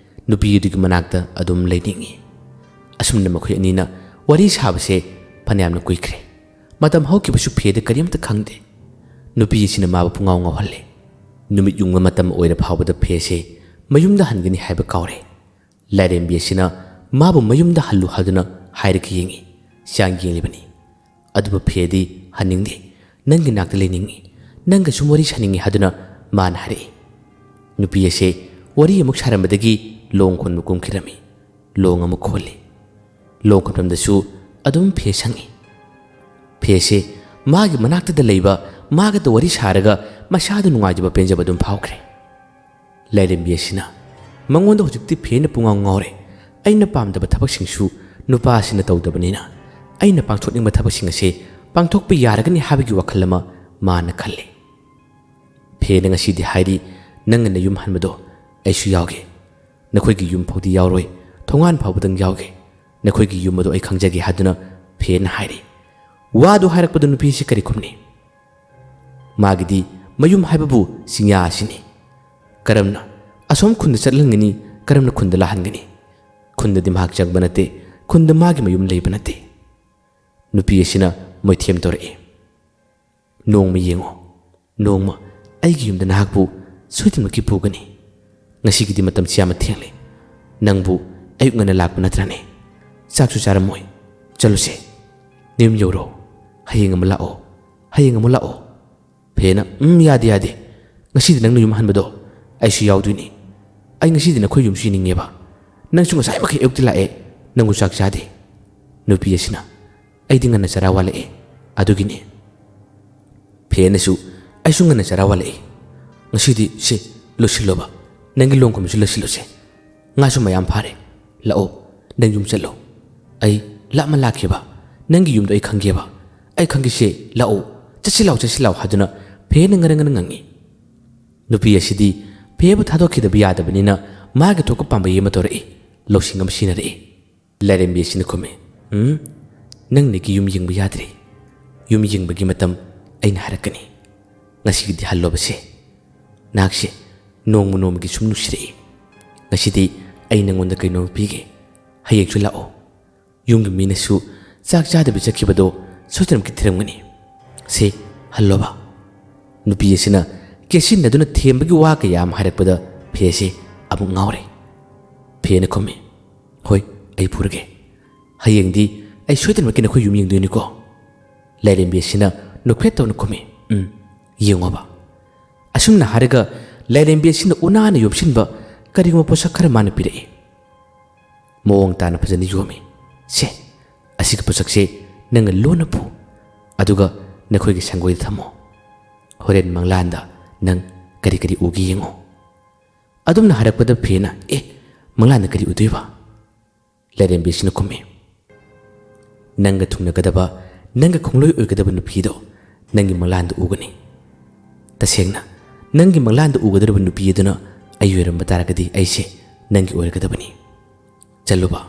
ꯅꯨꯄꯤ ꯑꯗꯨꯒꯤ ꯃꯅꯥꯛꯇ ꯑꯗꯨꯝ ꯂꯩꯅꯤꯡꯏ꯫ ꯑꯁꯨꯝꯅ ꯃꯈꯣꯏ ꯑꯅꯤꯅ ꯋꯥꯔꯤ ꯁꯥꯕꯁꯦ ꯐꯅꯌꯥꯝꯅ ꯀꯨꯏꯈ꯭ꯔꯦ꯫ ꯃꯇꯝ ꯍꯧꯈꯤꯕꯁꯨ ꯐꯦꯗ ꯀꯔꯤꯝꯇ ꯈꯪꯗꯦ꯫ ꯅꯨꯄꯤ ꯑꯁꯤꯅ ꯃꯥꯕꯨ ꯄꯨꯡꯉꯥꯎ ꯉꯥꯎꯍꯜꯂꯦ꯫ ꯅꯨꯃꯤꯠ ꯌꯨꯡꯕ ꯃꯇꯝ ꯑꯣꯏꯔ ꯐꯥꯎꯕꯗ ꯐꯦꯁꯦ ꯃꯌꯨꯝꯗ ꯍꯟꯒꯅꯤ ꯍꯥꯏꯕ ꯀꯥꯎꯔꯦ꯫ ꯂꯥꯏꯔꯦꯝꯕꯤ ꯑꯁꯤꯅ ꯃꯥꯕꯨ ꯃꯌꯨꯝꯗ ꯍꯜꯂꯨ ꯍꯥꯏꯗꯨꯅ ꯍꯥꯏꯔꯛꯈꯤ ꯌꯦꯡꯏ꯫ ꯆꯥꯡ ꯌꯦꯡꯂꯤꯕꯅꯤ꯫ ꯑꯗꯨꯕꯨ ꯐꯦꯗꯤ ꯍꯟꯅꯤꯡꯗꯦ, ꯅꯪꯒꯤ ꯅꯥꯛꯇ ꯂꯩꯅꯤꯡꯏ, ꯅꯪꯒ ꯁꯨꯝ ꯋꯥꯔꯤ ꯁꯥꯅꯤꯡꯏ ꯍꯥꯏꯗꯨꯅ ꯃꯥꯅ ꯍꯥꯏꯔꯛꯏ꯫ ꯅꯨꯄꯤ ꯑꯁꯦ ꯋꯥꯔꯤ ꯑꯃꯨꯛ ꯁꯥꯔꯝꯕꯗꯒꯤ ꯂꯣꯡ ꯈꯣꯟꯕ ꯀꯨꯝꯈꯤꯔꯝꯃꯤ꯫ ꯂꯣꯡ ꯑꯃꯨꯛ ꯈꯣꯜꯂꯤ꯫ ꯂꯣꯡ ꯈꯣꯟꯐꯝꯗꯁꯨ ꯑꯗꯨꯝ ꯐꯦ ꯁꯪꯏ꯫ ꯐꯦꯁꯦ ꯃꯥꯒꯤ ꯃꯅꯥꯛꯇꯗ ꯂꯩꯕ ꯃꯥꯒꯗ ꯋꯥꯔꯤ ꯁꯥꯔꯒ ꯃꯁꯥꯗ ꯅꯨꯡꯉꯥꯏꯖꯕ ꯄꯦꯟꯖꯕ ꯑꯗꯨꯝ ꯐꯥꯎꯈ꯭ꯔꯦ꯫ ꯂꯥꯏꯔꯦꯝꯕꯤ ꯑꯁꯤꯅ ꯃꯉꯣꯟꯗ ꯍꯧꯖꯤꯛꯇꯤ ꯐꯦꯅ ꯄꯨꯡꯉꯥꯎ ꯉꯥꯎꯔꯦ꯫ ꯑꯩꯅ ꯄꯥꯝꯗꯕ ꯊꯕꯛꯁꯤꯡꯁꯨ ꯅꯨꯄꯥ ꯑꯁꯤꯅ ꯇꯧꯗꯕꯅꯤꯅ ꯑꯩꯅ ꯄꯥꯡꯊꯣꯛꯅꯤꯡꯕ ꯊꯕꯛꯁꯤꯡ ꯑꯁꯦ ꯄꯥꯡꯊꯣꯛꯄ ꯌꯥꯔꯒꯅꯤ ꯍꯥꯏꯕꯒꯤ ꯋꯥꯈꯜ ꯑꯃ ꯃꯥꯅ ꯈꯜꯂꯤ꯫ ꯐꯦꯅ ꯉꯁꯤꯗꯤ ꯍꯥꯏꯔꯤ, "ꯅꯪꯅ ꯅꯌꯨꯝ ꯍꯟꯕꯗꯣ ꯑꯩꯁꯨ ꯌꯥꯎꯒꯦ꯫ ꯅꯈꯣꯏꯒꯤ ꯌꯨꯝ ꯐꯥꯎꯗꯤ ꯌꯥꯎꯔꯣꯏ, ꯊꯣꯡꯒꯥꯟ ꯐꯥꯎꯕꯗꯪ ꯌꯥꯎꯒꯦ꯫ ꯅꯈꯣꯏꯒꯤ ꯌꯨꯝ ꯑꯗꯨ ꯑꯩ ꯈꯪꯖꯒꯦ" ꯍꯥꯏꯗꯨꯅ ꯐꯦꯅ ꯍꯥꯏꯔꯤ꯫ ꯋꯥꯗꯨ ꯍꯥꯏꯔꯛꯄꯗ ꯅꯨꯄꯤꯁꯤ ꯀꯔꯤ ꯈꯨꯝꯅꯤ? ꯃꯥꯒꯤꯗꯤ ꯃꯌꯨꯝ ꯍꯥꯏꯕꯕꯨ ꯆꯤꯡꯌꯥ ꯑꯁꯤꯅꯤ꯫ ꯀꯔꯝꯅ ꯑꯁꯣꯝ ꯈꯨꯟꯗ ꯆꯠꯍꯟꯒꯅꯤ, ꯀꯔꯝꯅ ꯈꯨꯟꯗ ꯂꯥꯛꯍꯟꯒꯅꯤ? ꯈꯨꯟꯗꯗꯤ ꯃꯍꯥꯛ ꯆꯪꯕ ꯅꯠꯇꯦ, ꯈꯨꯟꯗ ꯃꯥꯒꯤ ꯃꯌꯨꯝ ꯂꯩꯕ ꯅꯠꯇꯦ꯫ ꯅꯨꯄꯤ ꯑꯁꯤꯅ ꯃꯣꯏꯊꯦꯝ ꯇꯧꯔꯛꯏ꯫ "ꯅꯣꯡꯃ ꯌꯦꯡꯉꯣ, ꯅꯣꯡꯃ ꯑꯩꯒꯤ ꯌꯨꯝꯗ ꯅꯍꯥꯛꯄꯨ ꯁꯣꯏꯗꯅꯃꯛꯀꯤ ꯄꯨꯒꯅꯤ꯫ ꯉꯁꯤꯒꯤꯗꯤ ꯃꯇꯝꯁꯤ ꯌꯥꯝꯅ ꯊꯦꯡꯂꯦ꯫ ꯅꯪꯕꯨ ꯑꯌꯨꯛ ꯉꯟꯅ ꯂꯥꯛꯄ ꯅꯠꯇ꯭ꯔꯅꯦ? ꯆꯥꯛꯁꯨ ꯆꯥꯔꯝꯃꯣꯏ꯫ ꯆꯠꯂꯨꯁꯦ꯫ ꯅꯌꯨꯝ ꯌꯧꯔꯣ꯫ ꯍꯌꯦꯡ ꯑꯃꯨꯛ ꯂꯥꯛꯑꯣ꯫ ꯍꯌꯦꯡ ꯑꯃꯨꯛ ꯂꯥꯛꯑꯣ꯫" ꯐꯦꯅ, "ꯎꯝ, ꯌꯥꯗꯦ, ꯌꯥꯗꯦ꯫ ꯉꯁꯤꯗꯤ ꯅꯪꯅ ꯌꯨꯝ ꯍꯟꯕꯗꯣ ꯑꯩꯁꯨ ꯌꯥꯎꯗꯣꯏꯅꯤ꯫ ꯑꯩ ꯉꯁꯤꯗꯤ ꯅꯈꯣꯏ ꯌꯨꯝꯁꯨ ꯌꯦꯡꯅꯤꯡꯉꯦꯕ꯫ ꯅꯪꯁꯨ ꯉꯁꯥꯏꯃꯛꯀꯤ ꯑꯌꯨꯛꯇ ꯂꯥꯛꯑꯦ, ꯅꯪꯕꯨ ꯆꯥꯛ ꯆꯥꯗꯦ꯫" ꯅꯨꯄꯤ ꯑꯁꯤꯅ, "ꯑꯩꯗꯤ ꯉꯟꯅ ꯆꯔꯥ ꯋꯥꯠꯂꯛꯑꯦ, ꯑꯗꯨꯒꯤꯅꯦ꯫" ꯐꯦꯅꯁꯨ, "ꯑꯩꯁꯨ ꯉꯟꯅ ꯆꯔꯥ ꯋꯥꯠꯂꯛꯑꯦ꯫ ꯉꯁꯤꯗꯤ ꯁꯦ, ꯂꯣꯏꯁꯤꯜꯂꯣꯕ꯫ ꯅꯪꯒꯤ ꯂꯣꯡꯈꯨꯝꯁꯨ ꯂꯣꯏꯁꯤꯜꯂꯨꯁꯦ꯫ ꯉꯥꯁꯨ ꯃꯌꯥꯝ ꯐꯥꯔꯦ꯫ ꯂꯥꯛꯑꯣ, ꯅꯪ ꯌꯨꯝ ꯆꯠꯂꯣ꯫ ꯑꯩ ꯂꯥꯞꯅ ꯂꯥꯛꯈꯤꯕ꯫ ꯅꯪꯒꯤ ꯌꯨꯝꯗꯣ ꯑꯩ ꯈꯪꯒꯦꯕ꯫ ꯑꯩ ꯈꯪꯒꯦꯁꯦ, ꯂꯥꯛꯑꯣ꯫ ꯆꯠꯁꯤ ꯂꯥꯛꯑꯣ, ꯆꯠꯁꯤ ꯂꯥꯛꯑꯣ" ꯍꯥꯏꯗꯨꯅ ꯐꯦꯅ ꯉꯔꯪ ꯉꯔꯪ ꯉꯪꯉꯤ꯫ ꯅꯨꯄꯤ ꯑꯁꯤꯗꯤ ꯐꯦꯕꯨ ꯊꯥꯗꯣꯛꯈꯤꯗꯕ ꯌꯥꯗꯕꯅꯤꯅ ꯃꯥꯒꯤ ꯊꯣꯛꯄ ꯄꯥꯝꯕꯩ ꯑꯃ ꯇꯧꯔꯛꯏ, ꯂꯧꯁꯤꯡ ꯑꯃ ꯁꯤꯖꯤꯟꯅꯔꯛꯏ꯫ ꯂꯥꯏꯔꯦꯝꯕꯤ ꯑꯁꯤꯅ ꯈꯨꯝꯃꯤ, "ꯎꯝ, ꯅꯪꯅ ꯑꯩꯒꯤ ꯌꯨꯝ ꯌꯦꯡꯕ ꯌꯥꯗ꯭ꯔꯤ꯫ ꯌꯨꯝ ꯌꯦꯡꯕꯒꯤ ꯃꯇꯝ ꯑꯩꯅ ꯍꯥꯏꯔꯛꯀꯅꯤ꯫ ꯉꯁꯤꯒꯤꯗꯤ ꯍꯜꯂꯣꯕꯁꯦ꯫ ꯅꯍꯥꯛꯁꯦ ꯅꯣꯡꯃ ꯅꯣꯡꯃꯒꯤ ꯁꯨꯝ ꯅꯨꯡꯁꯤꯔꯛꯏ꯫ ꯉꯁꯤꯗꯤ ꯑꯩ ꯅꯪꯉꯣꯟꯗ ꯀꯩꯅꯣꯝ ꯄꯤꯒꯦ꯫ ꯍꯌꯦꯡꯁꯨ ꯂꯥꯛꯑꯣ꯫ ꯌꯨꯝꯒꯤ ꯃꯤꯅꯁꯨ ꯆꯥꯛ ꯆꯥꯗꯕꯤ ꯆꯠꯈꯤꯕꯗꯣ ꯁꯣꯏꯗꯅꯃꯛꯀꯤ ꯊꯤꯔꯝꯒꯅꯤ꯫ ꯁꯦ, ꯍꯜꯂꯣꯕ꯫" ꯅꯨꯄꯤ ꯑꯁꯤꯅ ꯀꯦꯠꯁꯤꯟꯅꯗꯨꯅ ꯊꯦꯝꯕꯒꯤ ꯋꯥ ꯀꯌꯥ ꯑꯃ ꯍꯥꯏꯔꯛꯄꯗ ꯐꯦꯁꯦ ꯑꯃꯨꯛ ꯉꯥꯎꯔꯦ꯫ ꯐꯦꯅ ꯈꯨꯝꯃꯤ, "ꯍꯣꯏ, ꯑꯩ ꯄꯨꯔꯒꯦ꯫ ꯍꯌꯦꯡꯗꯤ ꯑꯩ ꯁꯣꯏꯗꯅꯃꯛꯀꯤ ꯅꯈꯣꯏ ꯌꯨꯝ ꯌꯦꯡꯗꯣꯏꯅꯤꯀꯣ?" ꯂꯥꯏꯔꯦꯝꯕꯤ ꯑꯁꯤꯅ ꯅꯣꯛꯐꯦꯠ ꯇꯧꯅ ꯈꯨꯝꯃꯤ, "ꯎꯝ, ꯌꯦꯡꯉꯣꯕ꯫" ꯑꯁꯨꯝꯅ ꯍꯥꯏꯔꯒ ꯂꯥꯏꯔꯦꯝꯕꯤ ꯑꯁꯤꯅ ꯎꯅꯥꯅ ꯌꯣꯝꯁꯤꯟꯕ ꯀꯔꯤꯒꯨꯝꯕ ꯄꯣꯠꯁꯛ ꯈꯔ ꯃꯥꯅ ꯄꯤꯔꯛꯏ꯫ ꯃꯑꯣꯡ ꯇꯥꯅ ꯐꯖꯅ ꯌꯣꯝꯃꯤ꯫ "ꯁꯦ, ꯑꯁꯤꯒꯤ ꯄꯣꯠꯁꯛꯁꯦ ꯅꯪꯅ ꯂꯣꯟꯅ ꯄꯨ, ꯑꯗꯨꯒ ꯅꯈꯣꯏꯒꯤ ꯁꯪꯒꯣꯏꯗ ꯊꯝꯃꯣ꯫ ꯍꯣꯔꯦꯟ ꯃꯪꯂꯥꯟꯗ ꯅꯪ ꯀꯔꯤ ꯀꯔꯤ ꯎꯒꯦ ꯌꯦꯡꯉꯣ꯫" ꯑꯗꯨꯝꯅ ꯍꯥꯏꯔꯛꯄꯗ ꯐꯦꯅ, "ꯑꯦ, ꯃꯪꯂꯥꯟꯗ ꯀꯔꯤ ꯎꯗꯣꯏꯕ?" ꯂꯥꯏꯔꯦꯝꯕꯤꯁꯤꯅ ꯈꯨꯝꯃꯤ, "ꯅꯪꯒ ꯊꯨꯡꯅꯒꯗꯕ, ꯅꯪꯒ ꯈꯣꯡꯂꯣꯏ ꯑꯣꯏꯒꯗꯕ ꯅꯨꯄꯤꯗꯣ ꯅꯪꯒꯤ ꯃꯪꯂꯥꯟꯗ ꯎꯒꯅꯤ꯫ ꯇꯁꯦꯡꯅ, ꯅꯪꯒꯤ ꯃꯪꯂꯥꯟꯗ ꯎꯒꯗꯧꯔꯤꯕ ꯅꯨꯄꯤ ꯑꯗꯨꯅ ꯑꯩ ꯑꯣꯏꯔꯝꯕ ꯇꯥꯔꯒꯗꯤ ꯑꯩꯁꯦ ꯅꯪꯒꯤ ꯑꯣꯏꯔꯒꯗꯕꯅꯤ꯫ ꯆꯠꯂꯨꯕ,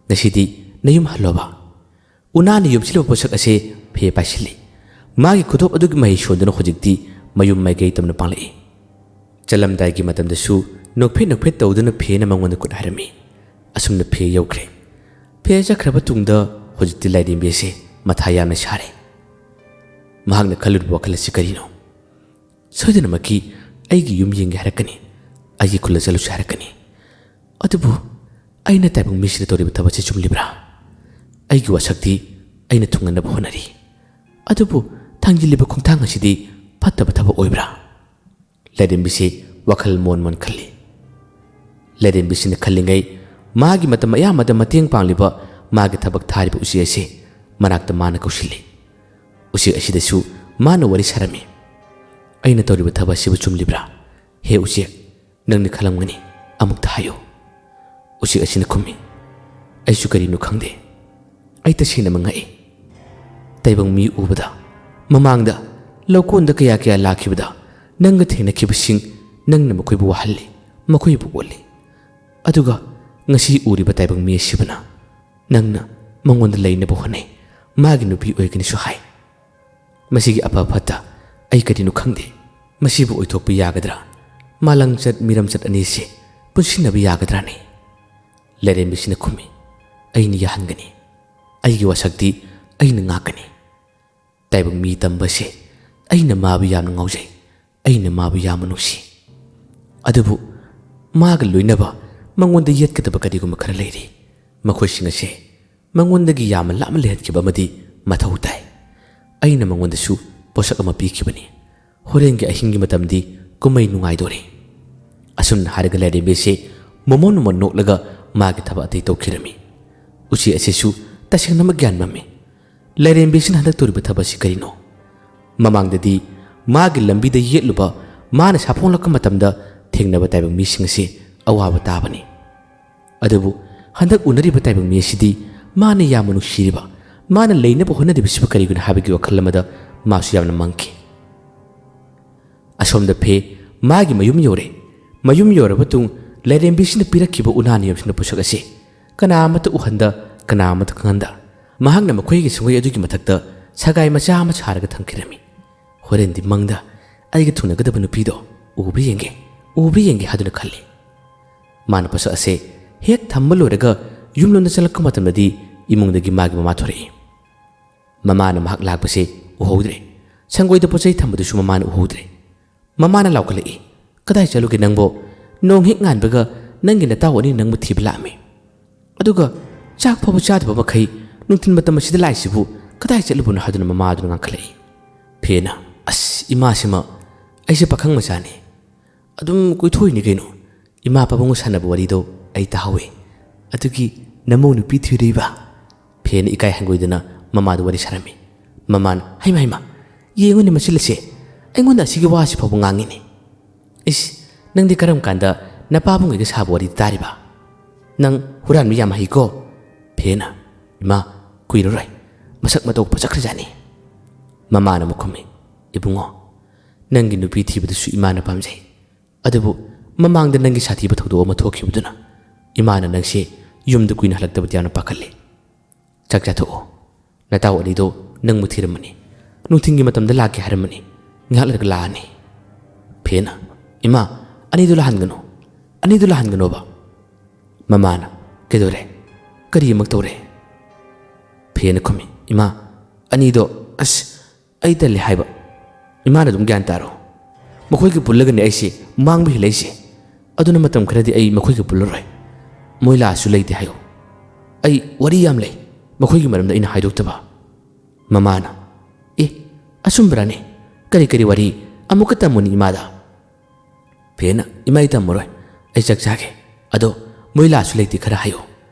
ꯉꯁꯤꯗꯤ ꯅꯌꯨꯝ ꯍꯜꯂꯣꯕ꯫" ꯎꯅꯥꯅ ꯌꯣꯝꯁꯤꯜꯂꯤꯕ ꯄꯣꯠꯁꯛ ꯑꯁꯤ ꯐꯦ ꯄꯥꯏꯁꯤꯜꯂꯤ꯫ ꯃꯥꯒꯤ ꯈꯨꯗꯣꯞ ꯑꯗꯨꯒꯤ ꯃꯍꯩ ꯁꯣꯟꯗꯨꯅ ꯍꯧꯖꯤꯛꯇꯤ ꯃꯌꯨꯝ ꯃꯥꯏꯀꯩ ꯇꯝꯅ ꯄꯥꯡꯂꯛꯏ꯫ ꯆꯠꯂꯝꯗꯥꯏꯒꯤ ꯃꯇꯝꯗꯁꯨ ꯅꯣꯛꯐꯦꯠ ꯅꯣꯛꯐꯦꯠ ꯇꯧꯗꯨꯅ ꯐꯦꯅ ꯃꯉꯣꯟꯗ ꯈꯨꯠ ꯍꯥꯏꯔꯝꯃꯤ꯫ ꯑꯁꯨꯝꯅ ꯐꯦ ꯌꯧꯈ꯭ꯔꯦ꯫ ꯐꯦ ꯆꯠꯈ꯭ꯔꯕ ꯇꯨꯡꯗ ꯍꯧꯖꯤꯛꯇꯤ ꯂꯥꯏꯔꯦꯝꯕꯤ ꯑꯁꯤ ꯃꯊꯥ ꯌꯥꯝꯅ ꯁꯥꯔꯦ꯫ ꯃꯍꯥꯛꯅ ꯈꯜꯂꯨꯔꯤꯕ ꯋꯥꯈꯜ ꯑꯁꯤ ꯀꯔꯤꯅꯣ? ꯁꯣꯏꯗꯅꯃꯛꯀꯤ ꯑꯩꯒꯤ ꯌꯨꯝ ꯌꯦꯡꯒꯦ ꯍꯥꯏꯔꯛꯀꯅꯤ, ꯑꯩꯒꯤ ꯈꯨꯜꯗ ꯆꯠꯂꯨꯁꯤ ꯍꯥꯏꯔꯛꯀꯅꯤ꯫ ꯑꯗꯨꯕꯨ ꯑꯩꯅ ꯇꯥꯏꯕꯪ ꯃꯤꯁꯤꯗ ꯇꯧꯔꯤꯕ ꯊꯕꯛꯁꯤ ꯆꯨꯝꯂꯤꯕ꯭ꯔꯥ? ꯑꯩꯒꯤ ꯋꯥꯁꯛꯇꯤ ꯑꯩꯅ ꯊꯨꯡꯍꯟꯅꯕ ꯍꯣꯠꯅꯔꯤ, ꯑꯗꯨꯕꯨ ꯊꯥꯡꯖꯤꯜꯂꯤꯕ ꯈꯣꯡꯊꯥꯡ ꯑꯁꯤꯗꯤ ꯐꯠꯇꯕ ꯊꯕꯛ ꯑꯣꯏꯕ꯭ꯔꯥ? ꯂꯥꯏꯔꯦꯝꯕꯤꯁꯤ ꯋꯥꯈꯜ ꯃꯣꯟ ꯃꯣꯟ ꯈꯜꯂꯤ꯫ ꯂꯥꯏꯔꯦꯝꯕꯤꯁꯤꯅ ꯈꯜꯂꯤꯉꯩ, ꯃꯥꯒꯤ ꯃꯇꯝ ꯑꯌꯥꯝꯕꯗ ꯃꯇꯦꯡ ꯄꯥꯡꯂꯤꯕ ꯃꯥꯒꯤ ꯊꯕꯛ ꯊꯥꯔꯤꯕ ꯎꯆꯦꯛ ꯑꯁꯤ ꯃꯅꯥꯛꯇ ꯃꯥꯅ ꯀꯧꯁꯤꯜꯂꯤ꯫ ꯎꯆꯦꯛ ꯑꯁꯤꯗꯁꯨ ꯃꯥꯅ ꯋꯥꯔꯤ ꯁꯥꯔꯝꯃꯤ꯫ "ꯑꯩꯅ ꯇꯧꯔꯤꯕ ꯊꯕꯛ ꯑꯁꯤꯕꯨ ꯆꯨꯝꯂꯤꯕ꯭ꯔꯥ? ꯍꯦ ꯎꯆꯦꯛ, ꯅꯪꯅ ꯈꯜꯂꯝꯒꯅꯤ, ꯑꯃꯨꯛꯇ ꯍꯥꯏꯌꯨ꯫" ꯎꯆꯦꯛ ꯑꯁꯤꯅ ꯈꯨꯝꯃꯤ, "ꯑꯩꯁꯨ ꯀꯔꯤꯅꯣ ꯈꯪꯗꯦ꯫ ꯑꯩ ꯇꯁꯦꯡꯅꯃꯛ ꯉꯛꯏ꯫ ꯇꯥꯏꯕꯪ ꯃꯤ ꯎꯕꯗ, ꯃꯃꯥꯡꯗ ꯂꯧꯀꯣꯟꯗ ꯀꯌꯥ ꯀꯌꯥ ꯂꯥꯛꯈꯤꯕꯗ ꯅꯪꯒ ꯊꯦꯡꯅꯈꯤꯕꯁꯤꯡ, ꯅꯪꯅ ꯃꯈꯣꯏꯕꯨ ꯋꯥꯍꯜꯂꯤ, ꯃꯈꯣꯏꯕꯨ ꯑꯣꯠꯂꯤ꯫ ꯑꯗꯨꯒ ꯉꯁꯤ ꯎꯔꯤꯕ ꯇꯥꯏꯕꯪ ꯃꯤ ꯑꯁꯤꯕꯨꯅ ꯅꯪꯅ ꯃꯉꯣꯟꯗ ꯂꯩꯅꯕ ꯍꯣꯠꯅꯩ, ꯃꯥꯒꯤ ꯅꯨꯄꯤ ꯑꯣꯏꯒꯅꯤꯁꯨ ꯍꯥꯏ꯫ ꯃꯁꯤꯒꯤ ꯑꯐ ꯐꯠꯇ ꯑꯩ ꯀꯔꯤꯅꯣ ꯈꯪꯗꯦ꯫ ꯃꯁꯤꯕꯨ ꯑꯣꯏꯊꯣꯛꯄ ꯌꯥꯒꯗ꯭ꯔꯥ? ꯃꯥꯂꯪꯆꯠ ꯃꯤꯔꯝꯆꯠ ꯑꯅꯤꯁꯤ ꯄꯨꯟꯁꯤꯟꯅꯕ ꯌꯥꯒꯗ꯭ꯔꯥꯅꯦ?" ꯂꯥꯏꯔꯦꯝꯕꯤꯁꯤꯅ ꯈꯨꯝꯃꯤ, "ꯑꯩꯅ ꯌꯥꯍꯟꯒꯅꯤ꯫ ꯑꯩꯒꯤ ꯋꯥꯁꯛꯇꯤ ꯑꯩꯅ ꯉꯥꯛꯀꯅꯤ꯫ ꯇꯥꯏꯕꯪ ꯃꯤ ꯇꯝꯕꯁꯦ ꯑꯩꯅ ꯃꯥꯕꯨ ꯌꯥꯝꯅ ꯉꯥꯎꯖꯩ, ꯑꯩꯅ ꯃꯥꯕꯨ ꯌꯥꯝꯅ ꯅꯨꯡꯁꯤ꯫ ꯑꯗꯨꯕꯨ ꯃꯥꯒ ꯂꯣꯏꯅꯕ ꯃꯉꯣꯟꯗ ꯌꯦꯠꯀꯗꯕ ꯀꯔꯤꯒꯨꯝꯕ ꯈꯔ ꯂꯩꯔꯤ꯫ ꯃꯈꯣꯏꯁꯤꯡ ꯑꯁꯦ ꯃꯉꯣꯟꯗꯒꯤ ꯌꯥꯝꯅ ꯂꯥꯞꯅ ꯂꯩꯍꯟꯈꯤꯕ ꯑꯃꯗꯤ ꯃꯊꯧ ꯇꯥꯏ꯫ ꯑꯩꯅ ꯃꯉꯣꯟꯗꯁꯨ ꯄꯣꯠꯁꯛ ꯑꯃ ꯄꯤꯈꯤꯕꯅꯤ꯫ ꯍꯣꯔꯦꯟꯒꯤ ꯑꯍꯤꯡꯒꯤ ꯃꯇꯝꯗꯤ ꯀꯨꯝꯃꯩ ꯅꯨꯡꯉꯥꯏꯗꯣꯔꯤ꯫" ꯑꯁꯨꯝꯅ ꯍꯥꯏꯔꯒ ꯂꯥꯏꯔꯦꯝꯕꯤꯁꯦ ꯃꯣꯃꯣꯟ ꯃꯣꯃꯣꯟ ꯅꯣꯛꯂꯒ ꯃꯥꯒꯤ ꯊꯕꯛ ꯑꯇꯩ ꯇꯧꯈꯤꯔꯝꯃꯤ꯫ ꯎꯆꯦꯛ ꯑꯁꯤꯁꯨ ꯇꯁꯦꯡꯅꯃꯛ ꯒ꯭ꯌꯥꯟ ꯃꯝꯃꯤ꯫ ꯂꯥꯏꯔꯦꯝꯕꯤꯁꯤꯅ ꯍꯟꯗꯛ ꯇꯧꯔꯤꯕ ꯊꯕꯛ ꯑꯁꯤ ꯀꯔꯤꯅꯣ? ꯃꯃꯥꯡꯗꯗꯤ ꯃꯥꯒꯤ ꯂꯝꯕꯤꯗ ꯌꯦꯠꯂꯨꯕ, ꯃꯥꯅ ꯁꯥꯐꯣꯡꯂꯛꯄ ꯃꯇꯝꯗ ꯊꯦꯡꯅꯕ ꯇꯥꯏꯕꯪ ꯃꯤꯁꯤꯡ ꯑꯁꯤ ꯑꯋꯥꯕ ꯇꯥꯕꯅꯤ꯫ ꯑꯗꯨꯕꯨ ꯍꯟꯗꯛ ꯎꯅꯔꯤꯕ ꯇꯥꯏꯕꯪ ꯃꯤ ꯑꯁꯤꯗꯤ ꯃꯥꯅ ꯌꯥꯝꯅ ꯅꯨꯡꯁꯤꯔꯤꯕ, ꯃꯥꯅ ꯂꯩꯅꯕ ꯍꯣꯠꯅꯔꯤꯕꯁꯤꯕꯨ ꯀꯔꯤꯒꯤꯅꯣ ꯍꯥꯏꯕꯒꯤ ꯋꯥꯈꯜ ꯑꯃꯗ ꯃꯥꯁꯨ ꯌꯥꯝꯅ ꯃꯪꯈꯤ꯫ ꯑꯁꯣꯝꯗ ꯐꯦ ꯃꯥꯒꯤ ꯃꯌꯨꯝ ꯌꯧꯔꯦ꯫ ꯃꯌꯨꯝ ꯌꯧꯔꯕ ꯃꯇꯨꯡ ꯂꯥꯏꯔꯦꯝꯕꯤꯁꯤꯅ ꯄꯤꯔꯛꯈꯤꯕ ꯎꯅꯥ ꯅꯤꯌꯝꯁꯤꯡ ꯄꯣꯠꯁꯛ ꯑꯁꯤ ꯀꯅꯥ ꯑꯃꯠꯇ ꯎꯍꯟꯗ, ꯀꯅꯥ ꯑꯃꯠꯇ ꯈꯪꯍꯟꯗ, ꯃꯍꯥꯛꯅ ꯃꯈꯣꯏꯒꯤ ꯁꯪꯒꯣꯏ ꯑꯗꯨꯒꯤ ꯃꯊꯛꯇ ꯁꯒꯥꯏ ꯃꯆꯥ ꯑꯃ ꯁꯥꯔꯒ ꯊꯝꯈꯤꯔꯝꯃꯤ꯫ ꯍꯣꯔꯦꯟꯗꯤ ꯃꯪꯗ ꯑꯩꯒ ꯊꯨꯡꯅꯒꯗꯕ ꯅꯨꯄꯤꯗꯣ ꯎꯕ꯭ꯔꯥ ꯌꯦꯡꯒꯦ, ꯎꯕ꯭ꯔꯥ ꯌꯦꯡꯒꯦ ꯍꯥꯏꯗꯨꯅ ꯈꯜꯂꯤ꯫ ꯃꯥꯅ ꯄꯣꯠꯁꯛ ꯑꯁꯦ ꯍꯦꯛ ꯊꯝꯕ ꯂꯣꯏꯔꯒ ꯌꯨꯝꯂꯣꯝꯗ ꯆꯠꯂꯛꯄ ꯃꯇꯝꯗꯗꯤ ꯏꯃꯨꯡꯗꯒꯤ ꯃꯥꯒꯤ ꯃꯃꯥ ꯊꯣꯔꯛꯏ꯫ ꯃꯃꯥꯅ ꯃꯍꯥꯛ ꯂꯥꯛꯄꯁꯦ ꯎꯍꯧꯗ꯭ꯔꯦ꯫ ꯁꯪꯒꯣꯏꯗ ꯄꯣꯠ ꯆꯩ ꯊꯝꯕꯗꯨꯁꯨ ꯃꯃꯥꯅ ꯎꯍꯧꯗ꯭ꯔꯦ꯫ ꯃꯃꯥꯅ ꯂꯥꯎꯈꯠꯂꯛꯏ, "ꯀꯗꯥꯏ ꯆꯠꯂꯨꯒꯦ ꯅꯪꯕꯣ? ꯅꯣꯡ ꯍꯦꯛ ꯉꯥꯟꯕꯒ ꯅꯪꯒꯤ ꯅꯇꯥꯎ ꯑꯅꯤ ꯅꯪꯕꯨ ꯊꯤꯕ ꯂꯥꯛꯑꯝꯃꯤ꯫ ꯑꯗꯨꯒ ꯆꯥꯛ ꯐꯥꯎꯕ ꯆꯥꯗꯕ ꯃꯈꯩ ꯅꯨꯡꯊꯤꯜ ꯃꯇꯝ ꯑꯁꯤꯗ ꯂꯥꯛꯏꯁꯤꯕꯨ ꯀꯗꯥꯏ ꯆꯠꯂꯨꯕꯅꯣ?" ꯍꯥꯏꯗꯨꯅ ꯃꯃꯥꯗꯨꯅ ꯉꯥꯡꯈꯠꯂꯛꯏ꯫ ꯐꯦꯅ, "ꯑꯁ, ꯏꯃꯥꯁꯤꯃ, ꯑꯩꯁꯦ ꯄꯥꯈꯪ ꯃꯆꯥꯅꯤ꯫ ꯑꯗꯨꯝ ꯀꯣꯏꯊꯣꯛꯏꯅꯤ ꯀꯩꯅꯣ꯫ ꯏꯃꯥ ꯄꯥꯕꯨꯡꯒ ꯁꯥꯟꯅꯕ ꯋꯥꯔꯤꯗꯣ ꯑꯩ ꯇꯥꯍꯧꯋꯦ꯫ ꯑꯗꯨꯒꯤ ꯅꯃꯧ ꯅꯨꯄꯤ ꯊꯤꯔꯛꯏꯕ?" ꯐꯦꯅ ꯏꯀꯥꯏ ꯍꯪꯒꯣꯏꯗꯅ ꯃꯃꯥꯗ ꯋꯥꯔꯤ ꯁꯥꯔꯝꯃꯤ꯫ ꯃꯃꯥꯅ, "ꯍꯩꯃ, ꯍꯩꯃ, ꯌꯦꯡꯉꯨꯅꯦ ꯃꯁꯤ ꯂꯩꯁꯦ꯫ ꯑꯩꯉꯣꯟꯗ ꯑꯁꯤꯒꯤ ꯋꯥꯁꯤ ꯐꯥꯎꯕ ꯉꯥꯡꯉꯤꯅꯦ꯫ ꯏꯁ, ꯅꯪꯗꯤ ꯀꯔꯝ ꯀꯥꯟꯗ ꯅꯄꯥꯕꯨꯡꯒꯤꯒ ꯁꯥꯕ ꯋꯥꯔꯤꯗꯤ ꯇꯥꯔꯤꯕ? ꯅꯪ ꯍꯨꯔꯥꯟꯕ ꯌꯥꯝ ꯍꯩꯀꯣ?" ꯐꯦꯅ, "ꯏꯃꯥ, ꯀꯨꯏꯔꯔꯣꯏ꯫ ꯃꯁꯛ ꯃꯇꯧ ꯐꯖꯈ꯭ꯔꯖꯥꯠꯅꯤ꯫" ꯃꯃꯥꯅ ꯑꯃꯨꯛ ꯈꯨꯝꯃꯤ, "ꯏꯕꯨꯡꯉꯣ, ꯅꯪꯒꯤ ꯅꯨꯄꯤ ꯊꯤꯕꯗꯨꯁꯨ ꯏꯃꯥꯅ ꯄꯥꯝꯖꯩ꯫ ꯑꯗꯨꯕꯨ ꯃꯃꯥꯡꯗ ꯅꯪꯒꯤ ꯁꯥꯊꯤꯕ ꯊꯧꯗꯣꯛ ꯑꯃ ꯊꯣꯛꯈꯤꯕꯗꯨꯅ ꯏꯃꯥꯅ ꯅꯪꯁꯦ ꯌꯨꯝꯗ ꯀꯨꯏꯅ ꯍꯜꯂꯛꯇꯕꯗꯤ ꯌꯥꯝꯅ ꯄꯥꯈꯠꯂꯦ꯫ ꯆꯥꯛ ꯆꯥꯊꯣꯛꯑꯣ꯫ ꯅꯇꯥꯎ ꯑꯅꯤꯗꯣ ꯅꯪꯕꯨ ꯊꯤꯔꯝꯃꯅꯤ꯫ ꯅꯨꯡꯊꯤꯟꯒꯤ ꯃꯇꯝꯗ ꯂꯥꯛꯀꯦ ꯍꯥꯏꯔꯝꯃꯅꯤ꯫ ꯉꯥꯏꯍꯥꯛ ꯂꯩꯔꯒ ꯂꯥꯛꯑꯅꯤ꯫" ꯐꯦꯅ, "ꯏꯃꯥ, ꯑꯅꯤꯗꯨ ꯂꯥꯛꯍꯟꯒꯅꯨ꯫ ꯑꯅꯤꯗꯨ ꯂꯥꯛꯍꯟꯒꯅꯣꯕ꯫" ꯃꯃꯥꯅ, "ꯀꯩꯗꯧꯔꯦ? ꯀꯔꯤ ꯑꯃꯨꯛ ꯇꯧꯔꯦ?" ꯐꯦꯅ ꯈꯨꯝꯃꯤ, "ꯏꯃꯥ, ꯑꯅꯤꯗꯣ, ꯑꯁ, ꯑꯩ ꯇꯜꯂꯦ ꯍꯥꯏꯕ꯫ ꯏꯃꯥꯅ ꯑꯗꯨꯝ ꯒ꯭ꯌꯥꯟ ꯇꯥꯔꯣ꯫ ꯃꯈꯣꯏꯒ ꯄꯨꯜꯂꯒꯅꯦ ꯑꯩꯁꯦ ꯃꯥꯡꯕ ꯍꯦꯜꯂꯛꯏꯁꯦ꯫ ꯑꯗꯨꯅ ꯃꯇꯝ ꯈꯔꯗꯤ ꯑꯩ ꯃꯈꯣꯏꯒ ꯄꯨꯜꯂꯔꯣꯏ꯫ ꯃꯣꯏ ꯂꯥꯛꯑꯁꯨ ꯂꯩꯇꯦ ꯍꯥꯏꯌꯣ꯫ ꯑꯩ ꯋꯥꯔꯤ ꯌꯥꯝ ꯂꯩ, ꯃꯈꯣꯏꯒꯤ ꯃꯔꯝꯗ ꯑꯩꯅ ꯍꯥꯏꯗꯣꯛꯇꯕ꯫" ꯃꯃꯥꯅ, "ꯑꯦ, ꯑꯆꯨꯝꯕ꯭ꯔꯥꯅꯦ? ꯀꯔꯤ ꯀꯔꯤ ꯋꯥꯔꯤ? ꯑꯃꯨꯛꯀ ꯇꯝꯃꯨꯅꯤ ꯏꯃꯥꯗ꯫" ꯐꯦꯅ, "ꯏꯃꯥ, ꯑꯩ ꯇꯝꯃꯔꯣꯏ꯫ ꯑꯩ ꯆꯥꯛ ꯆꯥꯒꯦ꯫ ꯑꯗꯣ ꯃꯣꯏ ꯂꯥꯛꯑꯁꯨ ꯂꯩꯇꯦ ꯈꯔ ꯍꯥꯏꯌꯣ꯫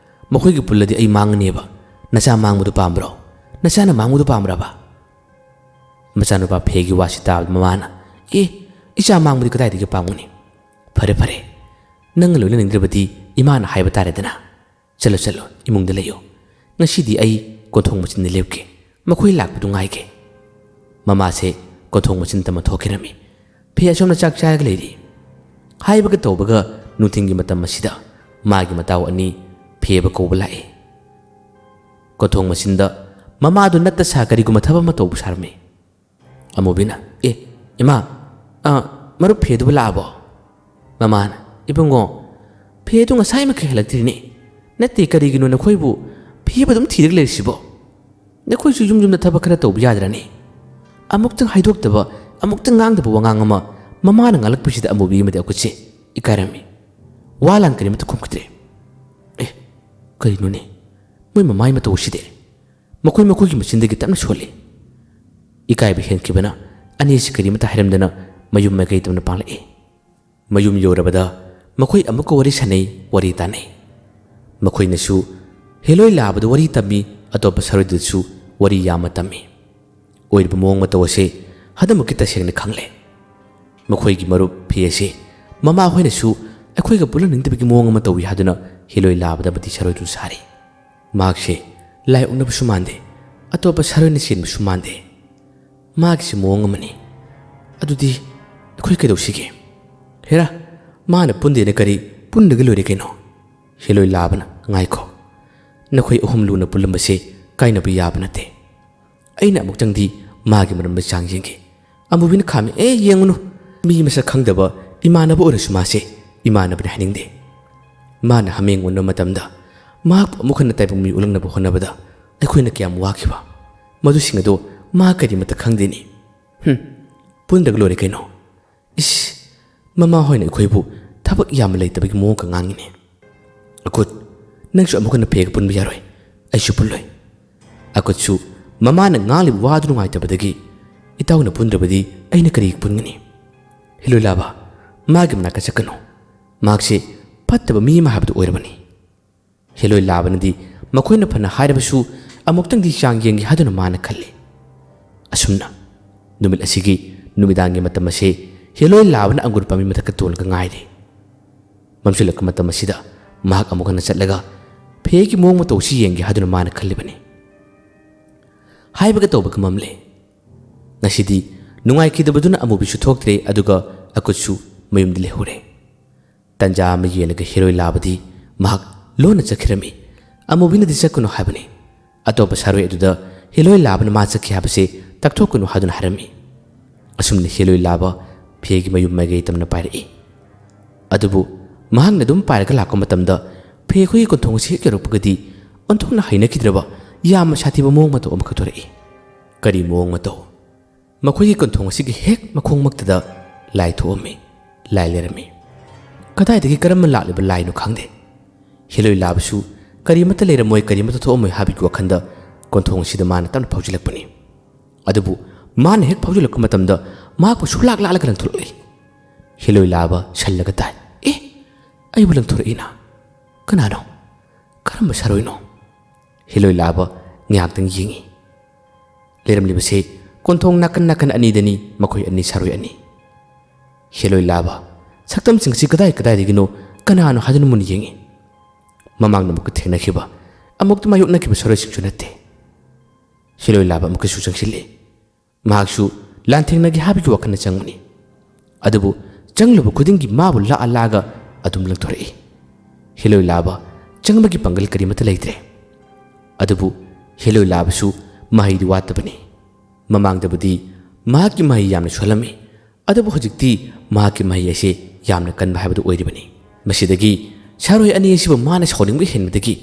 ꯃꯈꯣꯏꯒ ꯄꯨꯜꯂꯗꯤ ꯑꯩ ꯃꯥꯡꯉꯅꯦꯕ꯫ ꯅꯆꯥ ꯃꯥꯡꯕꯗꯨ ꯄꯥꯝꯕ꯭ꯔꯣ? ꯅꯆꯥꯅ ꯃꯥꯡꯕꯗꯨ ꯄꯥꯝꯕ꯭ꯔꯕ?" ꯃꯆꯥꯅꯨꯄꯥ ꯐꯦꯒꯤ ꯋꯥꯁꯤ ꯇꯥꯕꯗ ꯃꯃꯥꯅ, "ꯑꯦ, ꯏꯆꯥ ꯃꯥꯡꯕꯗꯤ ꯀꯗꯥꯏꯗꯒꯤ ꯄꯥꯝꯒꯅꯤ? ꯐꯔꯦ, ꯐꯔꯦ, ꯅꯪꯅ ꯂꯣꯏꯅꯅꯤꯡꯗ꯭ꯔꯕꯗꯤ ꯏꯃꯥꯅ ꯍꯥꯏꯕ ꯇꯥꯔꯦꯗꯅ꯫ ꯆꯠꯂꯣ, ꯆꯠꯂꯣ, ꯏꯃꯨꯡꯗ ꯂꯩꯌꯨ꯫ ꯉꯁꯤꯗꯤ ꯑꯩ ꯀꯣꯟꯊꯣꯡ ꯃꯆꯤꯟꯗ ꯂꯦꯞꯀꯦ꯫ ꯃꯈꯣꯏ ꯂꯥꯛꯄꯗꯨ ꯉꯥꯏꯒꯦ꯫" ꯃꯃꯥꯁꯦ ꯀꯣꯟꯊꯣꯡ ꯃꯆꯤꯟ ꯇꯝꯅ ꯊꯣꯛꯈꯤꯔꯝꯃꯤ꯫ ꯐꯦ ꯑꯁꯣꯝꯅ ꯆꯥꯛ ꯆꯥꯔꯒ ꯂꯩꯔꯤ꯫ ꯍꯥꯏꯕꯒ ꯇꯧꯕꯒ ꯅꯨꯡꯊꯤꯜꯒꯤ ꯃꯇꯝ ꯑꯁꯤꯗ ꯃꯥꯒꯤ ꯃꯇꯥꯎ ꯑꯅꯤ ꯐꯦꯕ ꯀꯧꯕ ꯂꯥꯛꯏ꯫ ꯀꯣꯟꯊꯣꯡ ꯃꯆꯤꯟꯗ ꯃꯃꯥꯗꯨ ꯅꯠꯇ ꯁꯥ ꯀꯔꯤꯒꯨꯝꯕ ꯊꯕꯛ ꯑꯃ ꯇꯧꯕ ꯁꯥꯔꯝꯃꯤ꯫ ꯑꯃꯨꯕꯤꯅ, "ꯑꯦ, ꯏꯃꯥ, ꯑ, ꯃꯔꯨꯞ ꯐꯦꯗꯨꯕꯨ ꯂꯥꯛꯑꯕꯣ?" ꯃꯃꯥꯅ, "ꯏꯕꯨꯡꯉꯣ, ꯐꯦꯗꯨ ꯉꯁꯥꯏꯃꯛꯀꯤ ꯍꯜꯂꯛꯇ꯭ꯔꯤꯅꯦ꯫ ꯅꯠꯇꯦ, ꯀꯔꯤꯒꯤꯅꯣ ꯅꯈꯣꯏꯕꯨ ꯐꯦꯕ ꯑꯗꯨꯝ ꯊꯤꯔꯒ ꯂꯩꯔꯤꯁꯤꯕꯣ? ꯅꯈꯣꯏꯁꯨ ꯌꯨꯝ ꯌꯨꯝꯗ ꯊꯕꯛ ꯈꯔ ꯇꯧꯕ ꯌꯥꯗ꯭ꯔꯅꯤ? ꯑꯃꯨꯛꯇꯪ ꯍꯥꯏꯗꯣꯛꯇꯕ, ꯑꯃꯨꯛꯇꯪ ꯉꯥꯡꯗꯕ ꯋꯥꯉꯥꯡ ꯑꯃ ꯃꯃꯥꯅ ꯉꯥꯡꯂꯛꯄꯁꯤꯗ ꯑꯃꯨꯕꯤ ꯑꯃꯗꯤ ꯑꯀꯨꯠꯁꯦ ꯏꯀꯥꯏꯔꯝꯃꯤ꯫ ꯋꯥ ꯂꯥꯟ ꯀꯔꯤꯃꯠꯇ ꯈꯨꯝꯈꯤꯗ꯭ꯔꯦ꯫ ꯑꯦ, ꯀꯔꯤꯅꯣꯅꯦ? ꯃꯣꯏ ꯃꯃꯥꯏ ꯃꯇꯧ ꯑꯁꯤꯗꯤ꯫ ꯃꯈꯣꯏ ꯃꯈꯣꯏꯒꯤ ꯃꯆꯤꯟꯗꯒꯤ ꯇꯞꯅ ꯁꯣꯜꯂꯤ꯫ ꯏꯀꯥꯏꯕ ꯍꯦꯟꯈꯤꯕꯅ ꯑꯅꯤꯁꯤ ꯀꯔꯤꯃꯠꯇ ꯍꯥꯏꯔꯝꯗꯅ ꯃꯌꯨꯝ ꯃꯥꯏꯀꯩ ꯇꯝꯅ ꯄꯥꯡꯂꯛꯏ꯫ ꯃꯌꯨꯝ ꯌꯧꯔꯕꯗ ꯃꯈꯣꯏ ꯑꯃꯨꯛꯀ ꯋꯥꯔꯤ ꯁꯥꯟꯅꯩ, ꯋꯥꯔꯤ ꯇꯥꯟꯅꯩ꯫ ꯃꯈꯣꯏꯅꯁꯨ ꯍꯦꯂꯣꯏ ꯂꯥꯕꯗ ꯋꯥꯔꯤ ꯇꯝꯃꯤ, ꯑꯇꯣꯞꯄ ꯁꯔꯣꯏꯗꯁꯨ ꯋꯥꯔꯤ ꯌꯥꯝꯅ ꯇꯝꯃꯤ꯫ ꯑꯣꯏꯔꯤꯕ ꯃꯑꯣꯡ ꯃꯇꯧ ꯑꯁꯤ ꯍꯟꯗꯛꯃꯛꯀꯤ ꯇꯁꯦꯡꯅ ꯈꯪꯂꯦ꯫ ꯃꯈꯣꯏꯒꯤ ꯃꯔꯨꯞ ꯐꯤ ꯑꯁꯤ ꯃꯃꯥ ꯍꯣꯏꯅꯁꯨ ꯑꯩꯈꯣꯏꯒ ꯄꯨꯜꯍꯟꯅꯤꯡꯗꯕꯒꯤ ꯃꯑꯣꯡ ꯑꯃ ꯇꯧꯏ ꯍꯥꯏꯗꯨꯅ ꯍꯦꯂꯣꯏ ꯂꯥꯕꯗ ꯑꯃꯗꯤ ꯁꯔꯣꯏꯗꯨ ꯁꯥꯔꯤ꯫ ꯃꯍꯥꯛꯁꯦ ꯂꯥꯏ ꯑꯣꯛꯅꯕꯁꯨ ꯃꯥꯟꯗꯦ, ꯑꯇꯣꯞꯄ ꯁꯔꯣꯏꯅ ꯆꯦꯟꯕꯁꯨ ꯃꯥꯟꯗꯦ꯫ ꯃꯥꯒꯤꯁꯤ ꯃꯑꯣꯡ ꯑꯃꯅꯤ꯫ ꯑꯗꯨꯗꯤ ꯑꯩꯈꯣꯏ ꯀꯩꯗꯧꯁꯤꯒꯦ? ꯍꯦꯔꯥ, ꯃꯥꯅ ꯄꯨꯟꯗꯦꯅ ꯀꯔꯤ, ꯄꯨꯟꯗꯒ ꯂꯣꯏꯔꯦ ꯀꯩꯅꯣ꯫ ꯍꯦꯂꯣꯏ ꯂꯥꯕꯅ, ꯉꯥꯏꯈꯣ, ꯅꯈꯣꯏ ꯑꯍꯨꯝ ꯂꯨꯅ ꯄꯨꯜꯂꯝꯕꯁꯦ ꯀꯥꯏꯅꯕ ꯌꯥꯕ ꯅꯠꯇꯦ꯫ ꯑꯩꯅ ꯑꯃꯨꯛꯇꯪꯗꯤ ꯃꯥꯒꯤ ꯃꯔꯝꯗ ꯆꯥꯡ ꯌꯦꯡꯒꯦ꯫ ꯑꯃꯨꯕꯤꯅ ꯈꯥꯝꯃꯤ, ꯑꯦ, ꯌꯦꯡꯉꯨꯅꯨ, ꯃꯤ ꯃꯁꯛ ꯈꯪꯗꯕ ꯏꯃꯥꯟꯅꯕ ꯑꯣꯏꯔꯁꯨ ꯃꯥꯁꯦ ꯏꯃꯥꯟꯅꯕꯅꯤ ꯍꯥꯏꯅꯤꯡꯗꯦ꯫ ꯃꯥꯅ ꯍꯥꯃꯦꯡ ꯑꯣꯟꯕ ꯃꯇꯝꯗ ꯃꯍꯥꯛꯄꯨ ꯑꯃꯨꯛ ꯍꯟꯅ ꯇꯥꯏꯕꯪ ꯃꯤ ꯑꯣꯜꯂꯛꯅꯕ ꯍꯣꯠꯅꯕꯗ ꯑꯩꯈꯣꯏꯅ ꯀꯌꯥꯝ ꯋꯥꯈꯤꯕ, ꯃꯗꯨꯁꯤꯡ ꯑꯗꯣ ꯃꯥ ꯀꯔꯤꯃꯠꯇ ꯈꯪꯗꯦꯅꯤ꯫ ꯍꯨꯝ, ꯄꯨꯟꯗ꯭ꯔꯒ ꯂꯣꯏꯔꯦ ꯀꯩꯅꯣ꯫ ꯏꯁ, ꯃꯃꯥ ꯍꯣꯏꯅ ꯑꯩꯈꯣꯏꯕꯨ ꯊꯕꯛ ꯌꯥꯝꯅ ꯂꯩꯇꯕꯒꯤ ꯃꯑꯣꯡꯒ ꯉꯥꯡꯉꯤꯅꯦ꯫ ꯑꯀꯨꯠ, ꯅꯪꯁꯨ ꯑꯃꯨꯛ ꯍꯟꯅ ꯐꯦꯒ ꯄꯨꯟꯕ ꯌꯥꯔꯣꯏ, ꯑꯩꯁꯨ ꯄꯨꯜꯂꯣꯏ꯫ ꯑꯀꯨꯠꯁꯨ ꯃꯃꯥꯅ ꯉꯥꯡꯂꯤꯕ ꯋꯥꯗꯨ ꯅꯨꯡꯉꯥꯏꯇꯕꯗꯒꯤ, ꯏꯇꯥꯎꯅ ꯄꯨꯟꯗ꯭ꯔꯕꯗꯤ ꯑꯩꯅ ꯀꯔꯤꯒꯤ ꯄꯨꯟꯒꯅꯤ? ꯍꯦꯂꯣꯏ ꯂꯥꯕ, ꯃꯥꯒꯤ ꯃꯅꯥꯛꯇ ꯆꯠꯀꯅꯨ꯫ ꯃꯍꯥꯛꯁꯦ ꯐꯠꯇꯕ ꯃꯤ ꯑꯃ ꯍꯥꯏꯕꯗꯨ ꯑꯣꯏꯔꯕꯅꯤ꯫ ꯍꯦꯂꯣꯏ ꯂꯥꯕꯅꯗꯤ ꯃꯈꯣꯏꯅ ꯐꯅ ꯍꯥꯏꯔꯕꯁꯨ ꯑꯃꯨꯛꯇꯪꯗꯤ ꯆꯥꯡ ꯌꯦꯡꯒꯦ ꯍꯥꯏꯗꯨꯅ ꯃꯥꯅ ꯈꯜꯂꯤ꯫ ꯑꯁꯨꯝꯅ ꯅꯨꯃꯤꯠ ꯑꯁꯤꯒꯤ ꯅꯨꯃꯤꯗꯥꯡꯒꯤ ꯃꯇꯝ ꯑꯁꯤ ꯍꯦꯂꯣꯏ ꯂꯥꯕꯅ ꯑꯪꯒꯨꯔ ꯄꯥꯝꯕꯤ ꯃꯊꯛꯇ ꯇꯣꯜꯂꯒ ꯉꯥꯏꯔꯤ꯫ ꯃꯝꯁꯤꯜꯂꯛꯄ ꯃꯇꯝ ꯑꯁꯤꯗ ꯃꯍꯥꯛ ꯑꯃꯨꯛ ꯍꯟꯅ ꯆꯠꯂꯒ ꯐꯦꯒꯤ ꯃꯑꯣꯡ ꯃꯇꯧ ꯑꯁꯤ ꯌꯦꯡꯒꯦ ꯍꯥꯏꯗꯨꯅ ꯃꯥꯅ ꯈꯜꯂꯤꯕꯅꯤ꯫ ꯍꯥꯏꯕꯒ ꯇꯧꯕꯒ ꯃꯝꯂꯦ꯫ ꯉꯁꯤꯗꯤ ꯅꯨꯡꯉꯥꯏꯈꯤꯗꯕꯗꯨꯅ ꯑꯃꯨꯕꯤꯁꯨ ꯊꯣꯛꯇ꯭ꯔꯦ, ꯑꯗꯨꯒ ꯑꯀꯨꯠꯁꯨ ꯃꯌꯨꯝꯗ ꯂꯩꯍꯧꯔꯦ꯫ ꯇꯟꯖꯥ ꯑꯃ ꯌꯦꯡꯂꯒ ꯍꯦꯂꯣꯏ ꯂꯥꯕꯗꯤ ꯃꯍꯥꯛ ꯂꯣꯟꯅ ꯆꯠꯈꯤꯔꯝꯃꯤ꯫ ꯑꯃꯨꯕꯤꯅꯗꯤ ꯆꯠꯀꯅꯨ ꯍꯥꯏꯕꯅꯤ꯫ ꯑꯇꯣꯞꯄ ꯁꯥꯔꯣꯏ ꯑꯗꯨꯗ ꯍꯦꯂꯣꯏ ꯂꯥꯕꯅ ꯃꯥ ꯆꯠꯈꯤ ꯍꯥꯏꯕꯁꯦ ꯇꯥꯛꯊꯣꯛꯀꯅꯨ ꯍꯥꯏꯗꯨꯅ ꯍꯥꯏꯔꯝꯃꯤ꯫ ꯑꯁꯨꯝꯅ ꯍꯦꯂꯣꯏ ꯂꯥꯕ ꯐꯦꯒꯤ ꯃꯌꯨꯝ ꯃꯥꯏꯀꯩ ꯇꯝꯅ ꯄꯥꯏꯔꯛꯏ꯫ ꯑꯗꯨꯕꯨ ꯃꯍꯥꯛꯅ ꯑꯗꯨꯝ ꯄꯥꯏꯔꯒ ꯂꯥꯛꯄ ꯃꯇꯝꯗ ꯐꯦ ꯑꯩꯈꯣꯏꯒꯤ ꯀꯣꯟꯊꯣꯡ ꯑꯁꯤ ꯍꯦꯛ ꯌꯧꯔꯛꯄꯒꯗꯤ ꯑꯣꯟꯊꯣꯛꯅ ꯍꯩꯅꯈꯤꯗ꯭ꯔꯕ ꯌꯥꯝꯅ ꯁꯥꯊꯤꯕ ꯃꯑꯣꯡ ꯃꯇꯧ ꯑꯃꯈꯛ ꯊꯣꯔꯛꯏ꯫ ꯀꯔꯤ ꯃꯑꯣꯡ ꯃꯇꯧ? ꯃꯈꯣꯏꯒꯤ ꯀꯣꯟꯊꯣꯡ ꯑꯁꯤꯒꯤ ꯍꯦꯛ ꯃꯈꯣꯡꯃꯛꯇꯗ ꯂꯥꯏ ꯊꯣꯛꯑꯝꯃꯤ, ꯂꯥꯏ ꯂꯩꯔꯝꯃꯤ꯫ ꯀꯗꯥꯏꯗꯒꯤ ꯀꯔꯝꯅ ꯂꯥꯛꯂꯤꯕ ꯂꯥꯏꯅꯣ ꯈꯪꯗꯦ꯫ ꯍꯦꯂꯣꯏ ꯂꯥꯕꯁꯨ ꯀꯔꯤꯃꯠꯇ ꯂꯩꯔꯝꯃꯣꯏ, ꯀꯔꯤꯃꯠꯇ ꯊꯣꯛꯑꯝꯃꯣꯏ ꯍꯥꯏꯕꯒꯤ ꯋꯥꯈꯜꯗ ꯀꯣꯟꯊꯣꯡ ꯑꯁꯤꯗ ꯃꯥꯅ ꯇꯞꯅ ꯐꯥꯎꯖꯤꯜꯂꯛꯄꯅꯤ꯫ ꯑꯗꯨꯕꯨ ꯃꯥꯅ ꯍꯦꯛ ꯐꯥꯎꯖꯤꯜꯂꯛꯄ ꯃꯇꯝꯗ ꯃꯍꯥꯛꯄꯨ ꯁꯨꯛꯂꯥꯛ ꯂꯥꯛꯂꯒ ꯂꯪꯊꯣꯔꯛꯂꯤ꯫ ꯍꯦꯂꯣꯏ ꯂꯥꯕ ꯁꯜꯂꯒ ꯇꯥꯏ꯫ "ꯑꯦ, ꯑꯩꯕꯨ ꯂꯪꯊꯣꯔꯛꯏꯅ? ꯀꯅꯥꯅꯣ? ꯀꯔꯝꯕ ꯁꯥꯔꯣꯏꯅꯣ?" ꯍꯦꯂꯣꯏ ꯂꯥꯕ ꯉꯥꯏꯍꯥꯛꯇꯪ ꯌꯦꯡꯉꯤ꯫ ꯂꯩꯔꯝꯂꯤꯕꯁꯤ ꯀꯣꯟꯊꯣꯡ ꯅꯥꯀꯟ ꯅꯥꯀꯟ ꯑꯅꯤꯗꯅꯤ ꯃꯈꯣꯏ ꯑꯅꯤ ꯁꯥꯔꯣꯏ ꯑꯅꯤ꯫ ꯍꯦꯂꯣꯏ ꯂꯥꯕ, ꯁꯛꯇꯝꯁꯤꯡꯁꯤ ꯀꯗꯥꯏ ꯀꯗꯥꯏꯗꯒꯤꯅꯣ, ꯀꯅꯥꯅꯣ ꯍꯥꯏꯗꯨꯅ ꯃꯨꯟꯅ ꯌꯦꯡꯉꯤ꯫ ꯃꯃꯥꯡꯗ ꯑꯃꯨꯛꯀ ꯊꯦꯡꯅꯈꯤꯕ, ꯑꯃꯨꯛꯇ ꯃꯥꯌꯣꯛꯅꯈꯤꯕ ꯁꯥꯔꯣꯏꯁꯤꯡꯁꯨ ꯅꯠꯇꯦ꯫ ꯍꯦꯂꯣꯏ ꯂꯥꯕ ꯑꯃꯨꯛꯀꯁꯨ ꯆꯪꯁꯤꯜꯂꯤ꯫ ꯃꯍꯥꯛꯁꯨ ꯂꯥꯟꯊꯦꯡꯅꯒꯦ ꯍꯥꯏꯕꯒꯤ ꯋꯥꯈꯜꯅ ꯆꯪꯕꯅꯤ꯫ ꯑꯗꯨꯕꯨ ꯆꯪꯂꯨꯕ ꯈꯨꯗꯤꯡꯒꯤ ꯃꯥꯕꯨ ꯂꯥꯛꯑ ꯂꯥꯛꯑꯒ ꯑꯗꯨꯝ ꯂꯪꯊꯣꯔꯛꯏ꯫ ꯍꯦꯂꯣꯏ ꯂꯥꯕ ꯆꯪꯕꯒꯤ ꯄꯥꯡꯒꯜ ꯀꯔꯤꯃꯠꯇ ꯂꯩꯇ꯭ꯔꯦ꯫ ꯑꯗꯨꯕꯨ ꯍꯦꯂꯣꯏ ꯂꯥꯕꯁꯨ ꯃꯍꯩꯗꯤ ꯋꯥꯠꯇꯕꯅꯤ꯫ ꯃꯃꯥꯡꯗꯕꯨꯗꯤ ꯃꯍꯥꯛꯀꯤ ꯃꯍꯩ ꯌꯥꯝꯅ ꯁꯣꯜꯂꯝꯃꯤ, ꯑꯗꯨꯕꯨ ꯍꯧꯖꯤꯛꯇꯤ ꯃꯍꯥꯛꯀꯤ ꯃꯍꯩ ꯑꯁꯤ ꯌꯥꯝꯅ ꯀꯟꯕ ꯍꯥꯏꯕꯗꯨ ꯑꯣꯏꯔꯤꯕꯅꯤ꯫ ꯃꯁꯤꯗꯒꯤ ꯁꯥꯔꯣꯏ ꯑꯅꯤ ꯑꯁꯤꯕꯨ ꯃꯥꯅ ꯁꯥꯎꯅꯤꯡꯕ ꯍꯦꯟꯕꯗꯒꯤ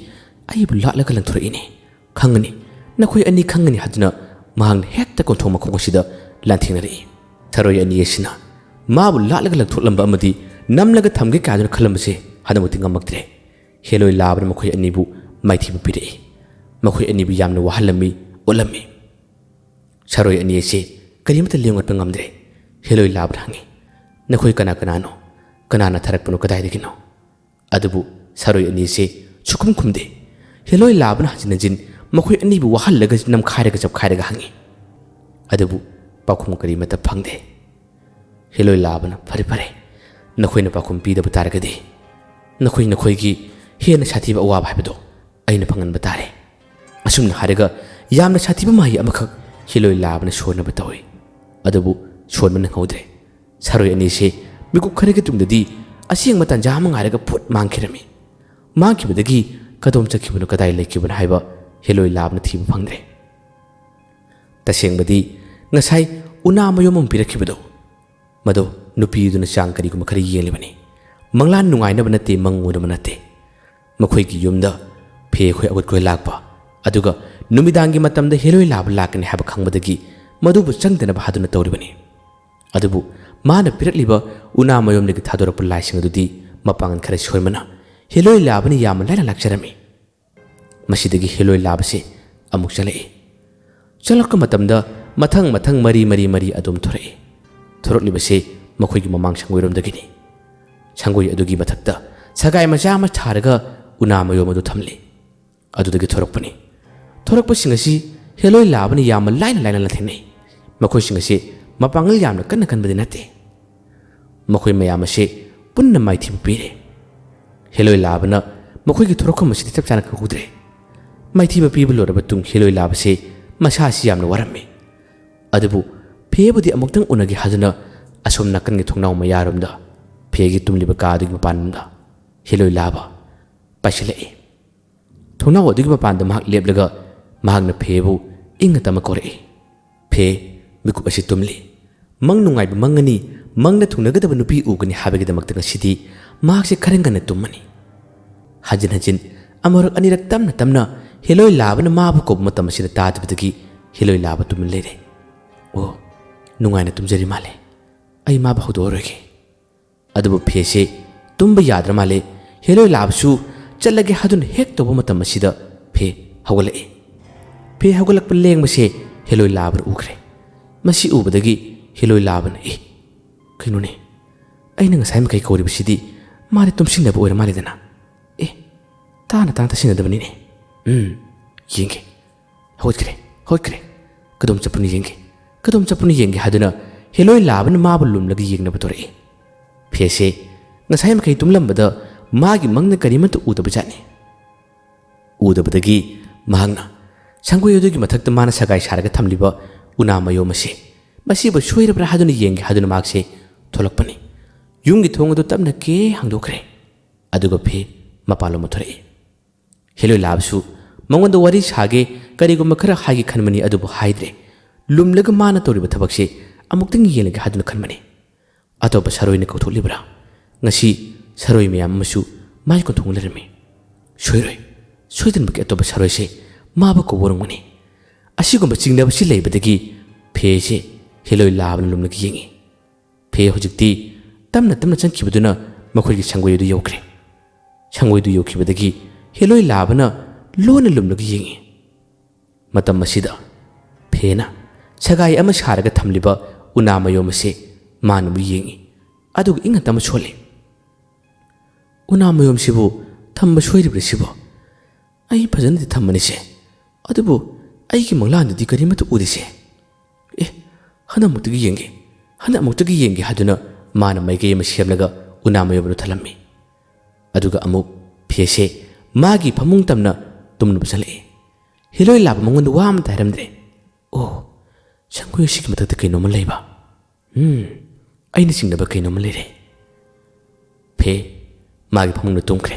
"ꯑꯩꯕꯨ ꯂꯥꯠꯂꯒ ꯂꯪꯊꯣꯔꯛꯏꯅꯦ, ꯈꯪꯒꯅꯤ, ꯅꯈꯣꯏ ꯑꯅꯤ ꯈꯪꯒꯅꯤ" ꯍꯥꯏꯗꯨꯅ ꯃꯍꯥꯛꯅ ꯍꯦꯛꯇ ꯀꯣꯟꯊꯣꯡ ꯃꯈꯣꯡ ꯑꯁꯤꯗ ꯂꯥꯟꯊꯦꯡꯅꯔꯛꯏ꯫ ꯁꯥꯔꯣꯏ ꯑꯅꯤ ꯑꯁꯤꯅ ꯃꯥꯕꯨ ꯂꯥꯠꯂꯒ ꯂꯪꯊꯣꯛꯂꯝꯕ ꯑꯃꯗꯤ ꯅꯝꯂꯒ ꯊꯝꯒꯦ ꯀꯥꯏꯗꯨꯅ ꯈꯜꯂꯝꯕꯁꯦ ꯍꯟꯗꯛꯃꯛꯇꯤ ꯉꯝꯃꯛꯇ꯭ꯔꯦ꯫ ꯍꯦꯂꯣꯏ ꯂꯥꯕꯅ ꯃꯈꯣꯏ ꯑꯅꯤꯕꯨ ꯃꯥꯏꯊꯤꯕ ꯄꯤꯔꯛꯏ꯫ ꯃꯈꯣꯏ ꯑꯅꯤꯕꯨ ꯌꯥꯝꯅ ꯋꯥꯍꯜꯂꯝꯃꯤ, ꯑꯣꯠꯂꯝꯃꯤ꯫ ꯁꯥꯔꯣꯏ ꯑꯅꯤ ꯑꯁꯤ ꯀꯔꯤꯃꯠꯇ ꯂꯦꯡꯉꯠꯄ ꯉꯝꯗ꯭ꯔꯦ꯫ ꯍꯦꯂꯣꯏ ꯂꯥꯕꯅ ꯍꯪꯉꯤ, "ꯅꯈꯣꯏ ꯀꯅꯥ ꯀꯅꯥꯅꯣ? ꯀꯅꯥꯅ ꯊꯥꯔꯛꯄꯅꯣ? ꯀꯗꯥꯏꯗꯒꯤꯅꯣ?" ꯑꯗꯨꯕꯨ ꯁꯥꯔꯣꯏ ꯑꯅꯤ ꯑꯁꯤ ꯁꯨꯈꯨꯝ ꯈꯨꯝꯗꯦ꯫ ꯍꯦꯂꯣꯏ ꯂꯥꯕꯅ ꯍꯟꯖꯤꯟ ꯍꯟꯖꯤꯟ ꯃꯈꯣꯏ ꯑꯅꯤꯕꯨ ꯋꯥꯍꯜꯂꯒ ꯅꯝꯈꯥꯏꯔꯒ ꯆꯞꯈꯥꯏꯔꯒ ꯍꯪꯉꯤ꯫ ꯑꯗꯨꯕꯨ ꯄꯥꯎꯈꯨꯝ ꯀꯔꯤꯃꯠꯇ ꯐꯪꯗꯦ꯫ ꯍꯦꯂꯣꯏ ꯂꯥꯕꯅ, "ꯐꯔꯦ, ꯐꯔꯦ, ꯅꯈꯣꯏꯅ ꯄꯥꯎꯈꯨꯝ ꯄꯤꯗꯕ ꯇꯥꯔꯒꯗꯤ ꯅꯈꯣꯏ ꯅꯈꯣꯏꯒꯤ ꯍꯦꯟꯅ ꯁꯥꯊꯤꯕ ꯑꯋꯥꯕ ꯍꯥꯏꯕꯗꯣ ꯑꯩꯅ ꯐꯪꯍꯟꯕ ꯇꯥꯔꯦ꯫" ꯑꯁꯨꯝꯅ ꯍꯥꯏꯔꯒ ꯌꯥꯝꯅ ꯁꯥꯊꯤꯕ ꯃꯍꯩ ꯑꯃꯈꯛ ꯍꯦꯂꯣꯏ ꯂꯥꯕꯅ ꯁꯣꯟꯅꯕ ꯇꯧꯏ꯫ ꯑꯗꯨꯕꯨ ꯁꯣꯟꯕ ꯅꯪꯍꯧꯗ꯭ꯔꯦ꯫ ꯁꯥꯔꯣꯏ ꯑꯅꯤꯁꯦ ꯃꯤꯀꯨꯞ ꯈꯔꯒꯤ ꯇꯨꯡꯗꯗꯤ ꯑꯁꯦꯡꯕ ꯇꯥꯟꯖꯥ ꯑꯃ ꯉꯥꯏꯔꯒ ꯐꯨꯠ ꯃꯥꯡꯈꯤꯔꯝꯃꯤ꯫ ꯃꯥꯡꯈꯤꯕꯗꯒꯤ ꯀꯗꯣꯝ ꯆꯠꯈꯤꯕꯅꯣ, ꯀꯗꯥꯏ ꯂꯩꯈꯤꯕꯅꯣ ꯍꯥꯏꯕ ꯍꯦꯂꯣꯏ ꯂꯥꯕꯅ ꯊꯤꯕ ꯐꯪꯗ꯭ꯔꯦ꯫ ꯇꯁꯦꯡꯕꯗꯤ ꯉꯁꯥꯏ ꯎꯅꯥ ꯃꯌꯣꯝ ꯑꯃ ꯄꯤꯔꯛꯈꯤꯕꯗꯣ, ꯃꯗꯣ ꯅꯨꯄꯤꯗꯨꯅ ꯆꯥꯡ ꯀꯔꯤꯒꯨꯝꯕ ꯈꯔ ꯌꯦꯡꯂꯤꯕꯅꯤ꯫ ꯃꯪꯂꯥꯟ ꯅꯨꯡꯉꯥꯏꯅꯕ ꯅꯠꯇꯦ, ꯃꯪ ꯎꯅꯕ ꯅꯠꯇꯦ꯫ ꯃꯈꯣꯏꯒꯤ ꯌꯨꯝꯗ ꯐꯦ ꯈꯣꯏ ꯑꯒꯨꯠ ꯈꯣꯏ ꯂꯥꯛꯄ, ꯑꯗꯨꯒ ꯅꯨꯃꯤꯗꯥꯡꯒꯤ ꯃꯇꯝꯗ ꯍꯦꯂꯣꯏ ꯂꯥꯕ ꯂꯥꯛꯀꯅꯤ ꯍꯥꯏꯕ ꯈꯪꯕꯗꯒꯤ ꯃꯗꯨꯕꯨ ꯆꯪꯗꯅꯕ ꯍꯥꯗꯨꯅ ꯇꯧꯔꯤꯕꯅꯤ꯫ ꯑꯗꯨꯕꯨ ꯃꯥꯅ ꯄꯤꯔꯛꯂꯤꯕ ꯎꯅꯥ ꯃꯌꯣꯝꯗꯒꯤ ꯊꯥꯗꯣꯔꯛꯄ ꯂꯥꯏꯁꯤꯡ ꯑꯗꯨꯗꯤ ꯃꯄꯥꯡꯒꯜ ꯈꯔ ꯁꯣꯏꯃꯅ ꯍꯦꯂꯣꯏ ꯂꯥꯕꯅ ꯌꯥꯝꯅ ꯂꯥꯏꯅ ꯂꯥꯛꯆꯔꯝꯃꯤ꯫ ꯃꯁꯤꯗꯒꯤ ꯍꯦꯂꯣꯏ ꯂꯥꯕꯁꯤ ꯑꯃꯨꯛ ꯆꯠꯂꯛꯏ꯫ ꯆꯠꯂꯛꯄ ꯃꯇꯝꯗ ꯃꯊꯪ ꯃꯊꯪ ꯃꯔꯤ ꯃꯔꯤ ꯃꯔꯤ ꯑꯗꯨꯝ ꯊꯣꯔꯛꯏ꯫ ꯊꯣꯔꯛꯂꯤꯕꯁꯤ ꯃꯈꯣꯏꯒꯤ ꯃꯃꯥꯡ ꯁꯪꯒꯣꯏꯔꯣꯝꯗꯒꯤꯅꯤ꯫ ꯁꯪꯒꯣꯏ ꯑꯗꯨꯒꯤ ꯃꯊꯛꯇ ꯁꯒꯥꯏ ꯃꯆꯥ ꯑꯃ ꯊꯥꯔꯒ ꯎꯅꯥ ꯃꯌꯣꯝ ꯑꯗꯨ ꯊꯝꯂꯤ꯫ ꯑꯗꯨꯗꯒꯤ ꯊꯣꯔꯛꯄꯅꯤ꯫ ꯊꯣꯔꯛꯄꯁꯤꯡ ꯑꯁꯤ ꯍꯦꯂꯣꯏ ꯂꯥꯕꯅ ꯌꯥꯝꯅ ꯂꯥꯏꯅ ꯂꯥꯏꯅ ꯂꯥꯟꯊꯦꯡꯅꯩ꯫ ꯃꯈꯣꯏꯁꯤꯡ ꯑꯁꯤ ꯃꯄꯥꯡꯒꯜ ꯌꯥꯝꯅ ꯀꯟꯅ ꯀꯟꯕꯗꯤ ꯅꯠꯇꯦ꯫ ꯃꯈꯣꯏ ꯃꯌꯥꯝ ꯑꯁꯤ ꯄꯨꯟꯅ ꯃꯥꯏꯊꯤꯕ ꯄꯤꯔꯦ꯫ ꯍꯦꯂꯣꯏ ꯂꯥꯕꯅ ꯃꯈꯣꯏꯒꯤ ꯊꯣꯔꯛꯐꯝ ꯑꯁꯤꯗꯤ ꯆꯞ ꯆꯥꯅ ꯈꯪꯍꯧꯗ꯭ꯔꯦ꯫ ꯃꯥꯏꯊꯤꯕ ꯄꯤꯕ ꯂꯣꯏꯔꯕ ꯇꯨꯡ ꯍꯦꯂꯣꯏ ꯂꯥꯕꯁꯤ ꯃꯁꯥꯁꯤ ꯌꯥꯝꯅ ꯋꯥꯔꯝꯃꯤ꯫ ꯑꯗꯨꯕꯨ ꯐꯦꯕꯨꯗꯤ ꯑꯃꯨꯛꯇꯪ ꯎꯅꯒꯦ ꯍꯥꯏꯗꯨꯅ ꯑꯁꯣꯝ ꯅꯥꯀꯟꯒꯤ ꯊꯣꯡꯅꯥꯎ ꯃꯌꯥꯔꯣꯝꯗ, ꯐꯦꯒꯤ ꯇꯨꯝꯂꯤꯕ ꯀꯥ ꯑꯗꯨꯒꯤ ꯃꯄꯥꯟꯂꯣꯝꯗ ꯍꯦꯂꯣꯏ ꯂꯥꯕ ꯄꯥꯏꯁꯤꯜꯂꯛꯏ꯫ ꯊꯣꯡꯅꯥꯎ ꯑꯗꯨꯒꯤ ꯃꯄꯥꯟꯗ ꯃꯍꯥꯛ ꯂꯦꯞꯂꯒ ꯃꯍꯥꯛꯅ ꯐꯦꯕꯨ ꯏꯪꯅ ꯇꯞꯅ ꯀꯧꯔꯛꯏ꯫ ꯐꯦ, ꯃꯤꯀꯨꯞ ꯑꯁꯤ ꯇꯨꯝꯂꯤ꯫ ꯃꯪ ꯅꯨꯡꯉꯥꯏꯕ ꯃꯪꯒꯅꯤ, ꯃꯪꯗ ꯊꯨꯡꯅꯒꯗꯕ ꯅꯨꯄꯤ ꯎꯒꯅꯤ ꯍꯥꯏꯕꯒꯤꯗꯃꯛꯇ ꯉꯁꯤꯗꯤ ꯃꯍꯥꯛꯁꯦ ꯈꯔ ꯉꯟꯅ ꯇꯨꯝꯃꯅꯤ꯫ ꯍꯟꯖꯤꯟ ꯍꯟꯖꯤꯟ ꯑꯃꯨꯔꯛ ꯑꯅꯤꯔꯛ ꯇꯞꯅ ꯇꯞꯅ ꯍꯦꯂꯣꯏ ꯂꯥꯕꯅ ꯃꯥꯕꯨ ꯀꯧꯕ ꯃꯇꯝ ꯑꯁꯤꯗ ꯇꯥꯗꯕꯗꯒꯤ ꯍꯦꯂꯣꯏ ꯂꯥꯕ ꯇꯨꯃꯤꯟ ꯂꯩꯔꯦ꯫ ꯑꯣ, ꯅꯨꯡꯉꯥꯏꯅ ꯇꯨꯝꯖꯔꯤ ꯃꯥꯜꯂꯦ꯫ ꯑꯩ ꯃꯥꯕꯨ ꯍꯧꯗꯣꯛꯑꯔꯣꯏꯒꯦ꯫ ꯑꯗꯨꯕꯨ ꯐꯦꯁꯦ ꯇꯨꯝꯕ ꯌꯥꯗ꯭ꯔ ꯃꯥꯜꯂꯦ꯫ ꯍꯦꯂꯣꯏ ꯂꯥꯕꯁꯨ ꯆꯠꯂꯒꯦ ꯍꯥꯏꯗꯨꯅ ꯍꯦꯛ ꯇꯧꯕ ꯃꯇꯝ ꯑꯁꯤꯗ ꯐꯦ ꯍꯧꯒꯠꯂꯛꯏ꯫ ꯐꯦ ꯍꯧꯒꯠꯂꯛꯄ ꯂꯦꯡꯕꯁꯦ ꯍꯦꯂꯣꯏ ꯂꯥꯕꯅ ꯎꯈ꯭ꯔꯦ꯫ ꯃꯁꯤ ꯎꯕꯗꯒꯤ ꯍꯦꯂꯣꯏ ꯂꯥꯕꯅ, "ꯑꯦ, ꯀꯩꯅꯣꯅꯦ? ꯑꯩꯅ ꯉꯁꯥꯏ ꯃꯈꯩ ꯀꯧꯔꯤꯕꯁꯤꯗꯤ ꯃꯥꯗꯤ ꯇꯨꯝꯁꯤꯟꯅꯕ ꯑꯣꯏꯔ ꯃꯥꯜꯂꯦꯗꯅ꯫ ꯑꯦ, ꯇꯥꯅ ꯇꯥꯅ ꯇꯥꯁꯤꯟꯅꯗꯕꯅꯤꯅꯦ꯫ ꯎꯝ, ꯌꯦꯡꯒꯦ꯫ ꯍꯧꯒꯠꯈ꯭ꯔꯦ, ꯍꯧꯒꯠꯈ꯭ꯔꯦ꯫ ꯀꯗꯣꯝ ꯆꯠꯄꯅꯣ ꯌꯦꯡꯒꯦ, ꯀꯗꯣꯝ ꯆꯠꯄꯅꯣ ꯌꯦꯡꯒꯦ" ꯍꯥꯏꯗꯨꯅ ꯍꯦꯂꯣꯏ ꯂꯥꯕꯅ ꯃꯥꯕꯨ ꯂꯨꯝꯂꯒ ꯌꯦꯡꯅꯕ ꯇꯧꯔꯛꯏ꯫ ꯐꯦꯁꯦ ꯉꯁꯥꯏ ꯃꯈꯩ ꯇꯨꯝꯂꯝꯕꯗ ꯃꯥꯒꯤ ꯃꯪꯗ ꯀꯔꯤꯃꯠꯇ ꯎꯗꯕ ꯖꯥꯠꯅꯤ꯫ ꯎꯗꯕꯗꯒꯤ ꯃꯍꯥꯛꯅ ꯁꯪꯒꯣꯏ ꯑꯗꯨꯒꯤ ꯃꯊꯛꯇ ꯃꯥꯅ ꯁꯒꯥꯏ ꯁꯥꯔꯒ ꯊꯝꯂꯤꯕ ꯎꯅꯥ ꯃꯌꯣꯝ ꯑꯁꯦ, ꯃꯁꯤꯕꯨ ꯁꯣꯏꯔꯕ꯭ꯔꯥ ꯍꯥꯏꯗꯨꯅ ꯌꯦꯡꯒꯦ ꯍꯥꯏꯗꯨꯅ ꯃꯍꯥꯛꯁꯦ ꯊꯣꯛꯂꯛꯄꯅꯤ꯫ ꯌꯨꯝꯒꯤ ꯊꯣꯡ ꯑꯗꯨ ꯇꯞꯅ ꯀꯦ ꯍꯥꯡꯗꯣꯛꯈ꯭ꯔꯦ꯫ ꯑꯗꯨꯒ ꯐꯦ ꯃꯄꯥꯟꯂꯣꯝꯗ ꯊꯣꯔꯛꯏ꯫ ꯍꯦꯂꯣꯏ ꯂꯥꯕꯁꯨ ꯃꯉꯣꯟꯗ ꯋꯥꯔꯤ ꯁꯥꯒꯦ, ꯀꯔꯤꯒꯨꯝꯕ ꯈꯔ ꯍꯥꯏꯒꯦ ꯈꯟꯕꯅꯤ, ꯑꯗꯨꯕꯨ ꯍꯥꯏꯗ꯭ꯔꯦ꯫ ꯂꯨꯝꯂꯒ ꯃꯥꯅ ꯇꯧꯔꯤꯕ ꯊꯕꯛꯁꯦ ꯑꯃꯨꯛꯇꯪ ꯌꯦꯡꯂꯒꯦ ꯍꯥꯏꯗꯨꯅ ꯈꯟꯕꯅꯤ꯫ ꯑꯇꯣꯞꯄ ꯁꯔꯣꯏꯅ ꯀꯧꯊꯣꯛꯂꯤꯕ꯭ꯔꯥ? ꯉꯁꯤ ꯁꯔꯣꯏ ꯃꯌꯥꯝ ꯑꯃꯁꯨ ꯃꯥꯏ ꯀꯣꯟꯊꯣꯡ ꯂꯩꯔꯝꯃꯤ꯫ ꯁꯣꯏꯔꯣꯏ, ꯁꯣꯏꯗꯅꯃꯛꯀꯤ ꯑꯇꯣꯞꯄ ꯁꯔꯣꯏꯁꯦ ꯃꯥꯕꯨ ꯀꯧꯕ ꯑꯣꯏꯔꯝꯒꯅꯤ꯫ ꯑꯁꯤꯒꯨꯝꯕ ꯆꯤꯡꯅꯕꯁꯤ ꯂꯩꯕꯗꯒꯤ ꯐꯦꯁꯦ ꯍꯦꯂꯣꯏ ꯂꯥꯕꯅ ꯂꯨꯝꯂꯒ ꯌꯦꯡꯏ꯫ ꯐꯦ ꯍꯧꯖꯤꯛꯇꯤ ꯇꯞꯅ ꯇꯞꯅ ꯆꯪꯈꯤꯕꯗꯨꯅ ꯃꯈꯣꯏꯒꯤ ꯁꯪꯒꯣꯏ ꯑꯗꯨ ꯌꯧꯈ꯭ꯔꯦ꯫ ꯁꯪꯒꯣꯏꯗꯨ ꯌꯧꯈꯤꯕꯗꯒꯤ ꯍꯦꯂꯣꯏ ꯂꯥꯕꯅ ꯂꯣꯟꯅ ꯂꯨꯝꯂꯒ ꯌꯦꯡꯏ꯫ ꯃꯇꯝ ꯑꯁꯤꯗ ꯐꯦꯅ ꯁꯒꯥꯏ ꯑꯃ ꯁꯥꯔꯒ ꯊꯝꯂꯤꯕ ꯎꯅꯥ ꯃꯌꯣꯝ ꯑꯁꯤ ꯃꯥꯅ ꯑꯃꯨꯛ ꯌꯦꯡꯏ꯫ ꯑꯗꯨꯒ ꯏꯪꯅ ꯇꯞꯅ ꯁꯣꯜꯂꯤ꯫ "ꯎꯅꯥ ꯃꯌꯣꯝꯁꯤꯕꯨ ꯊꯝꯕ ꯁꯣꯏꯔꯤꯕ꯭ꯔꯥ ꯁꯤꯕꯣ? ꯑꯩ ꯐꯖꯅꯗꯤ ꯊꯝꯕꯅꯤꯁꯦ꯫ ꯑꯗꯨꯕꯨ ꯑꯩꯒꯤ ꯃꯪꯂꯥꯟꯗꯗꯤ ꯀꯔꯤꯃꯠꯇ ꯎꯗꯦꯁꯦ꯫ ꯑꯦ, ꯍꯟꯗꯛꯃꯨꯛꯇꯒꯤ ꯌꯦꯡꯒꯦ, ꯍꯟꯗꯛꯃꯨꯛꯇꯒꯤ ꯌꯦꯡꯒꯦ" ꯍꯥꯏꯗꯨꯅ ꯃꯥꯅ ꯃꯥꯏꯀꯩ ꯑꯃ ꯁꯦꯝꯂꯒ ꯎꯅꯥ ꯃꯌꯣꯝ ꯑꯗꯨ ꯊꯜꯂꯝꯃꯤ꯫ ꯑꯗꯨꯒ ꯑꯃꯨꯛ ꯐꯦꯁꯦ ꯃꯥꯒꯤ ꯐꯃꯨꯡ ꯇꯝꯅ ꯇꯨꯝꯅꯕ ꯆꯠꯂꯛꯏ꯫ ꯍꯦꯂꯣꯏ ꯂꯥꯕ ꯃꯉꯣꯟꯗ ꯋꯥ ꯑꯃꯇ ꯍꯥꯏꯔꯝꯗ꯭ꯔꯦ꯫ "ꯑꯣ, ꯁꯪꯒꯣꯏ ꯑꯁꯤꯒꯤ ꯃꯊꯛꯇ ꯀꯩꯅꯣꯝꯃ ꯂꯩꯕ꯫ ꯎꯝ, ꯑꯩꯅ ꯆꯤꯡꯅꯕ ꯀꯩꯅꯣꯝꯃ ꯂꯩꯔꯦ"꯫ ꯐꯦ ꯃꯥꯒꯤ ꯐꯃꯨꯡꯗ ꯇꯨꯝꯈ꯭ꯔꯦ꯫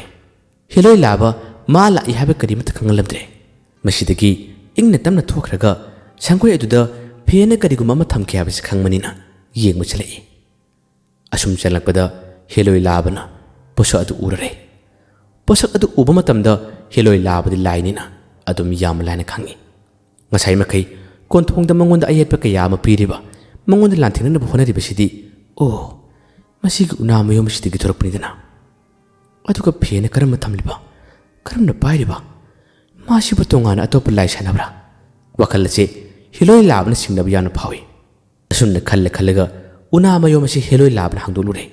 ꯍꯦꯂꯣꯏ ꯂꯥꯕ ꯃꯥ ꯂꯥꯛꯏ ꯍꯥꯏꯕ ꯀꯔꯤꯃꯠꯇ ꯈꯪꯍꯜꯂꯝꯗ꯭ꯔꯦ꯫ ꯃꯁꯤꯗꯒꯤ ꯏꯪꯅ ꯇꯞꯅ ꯊꯣꯛꯈ꯭ꯔꯒ ꯁꯪꯒꯣꯏ ꯑꯗꯨꯗ ꯐꯦꯅ ꯀꯔꯤꯒꯨꯝꯕ ꯑꯃ ꯊꯝꯈꯤ ꯍꯥꯏꯕꯁꯤ ꯈꯪꯕꯅꯤꯅ ꯌꯦꯡꯕ ꯆꯠꯂꯛꯏ꯫ ꯑꯁꯨꯝ ꯆꯪꯂꯛꯄꯗ ꯍꯦꯂꯣꯏ ꯂꯥꯕꯅ ꯄꯣꯠꯁꯛ ꯑꯗꯨ ꯎꯔꯔꯦ꯫ ꯄꯣꯠꯁꯛ ꯑꯗꯨ ꯎꯕ ꯃꯇꯝꯗ ꯍꯦꯂꯣꯏ ꯂꯥꯕꯗꯤ ꯂꯥꯏꯅꯤꯅ ꯑꯗꯨꯝ ꯌꯥꯝꯅ ꯂꯥꯏꯅ ꯈꯪꯏ꯫ ꯉꯁꯥꯏ ꯃꯈꯩ ꯀꯣꯟꯊꯣꯡꯗ ꯃꯉꯣꯟꯗ ꯑꯌꯦꯠꯄ ꯀꯌꯥ ꯑꯃ ꯄꯤꯔꯤꯕ, ꯃꯉꯣꯟꯗ ꯂꯥꯟꯊꯦꯡꯅꯅꯕ ꯍꯣꯠꯅꯔꯤꯕꯁꯤꯗꯤ, "ꯑꯣ, ꯃꯁꯤꯒꯤ ꯎꯅꯥ ꯃꯌꯣꯝ ꯑꯁꯤꯗꯒꯤ ꯊꯣꯔꯛꯄꯅꯤꯗꯅ꯫ ꯑꯗꯨꯒ ꯐꯦꯅ ꯀꯔꯝꯅ ꯊꯝꯂꯤꯕ? ꯀꯔꯝꯅ ꯄꯥꯏꯔꯤꯕ? ꯃꯥꯁꯤꯕꯨ ꯇꯣꯉꯥꯟꯅ ꯑꯇꯣꯞꯄ ꯂꯥꯏ ꯁꯥꯟꯅꯕ꯭ꯔꯥ?" ꯋꯥꯈꯜ ꯑꯁꯦ ꯍꯦꯂꯣꯏ ꯂꯥꯕꯅ ꯆꯤꯡꯅꯕ ꯌꯥꯝꯅ ꯐꯥꯎꯏ꯫ ꯑꯁꯨꯝꯅ ꯈꯜꯂ ꯈꯜꯂꯒ ꯎꯅꯥ ꯃꯌꯣꯝ ꯑꯁꯤ ꯍꯦꯂꯣꯏ ꯂꯥꯕꯅ ꯍꯥꯡꯗꯣꯛꯂꯨꯔꯦ꯫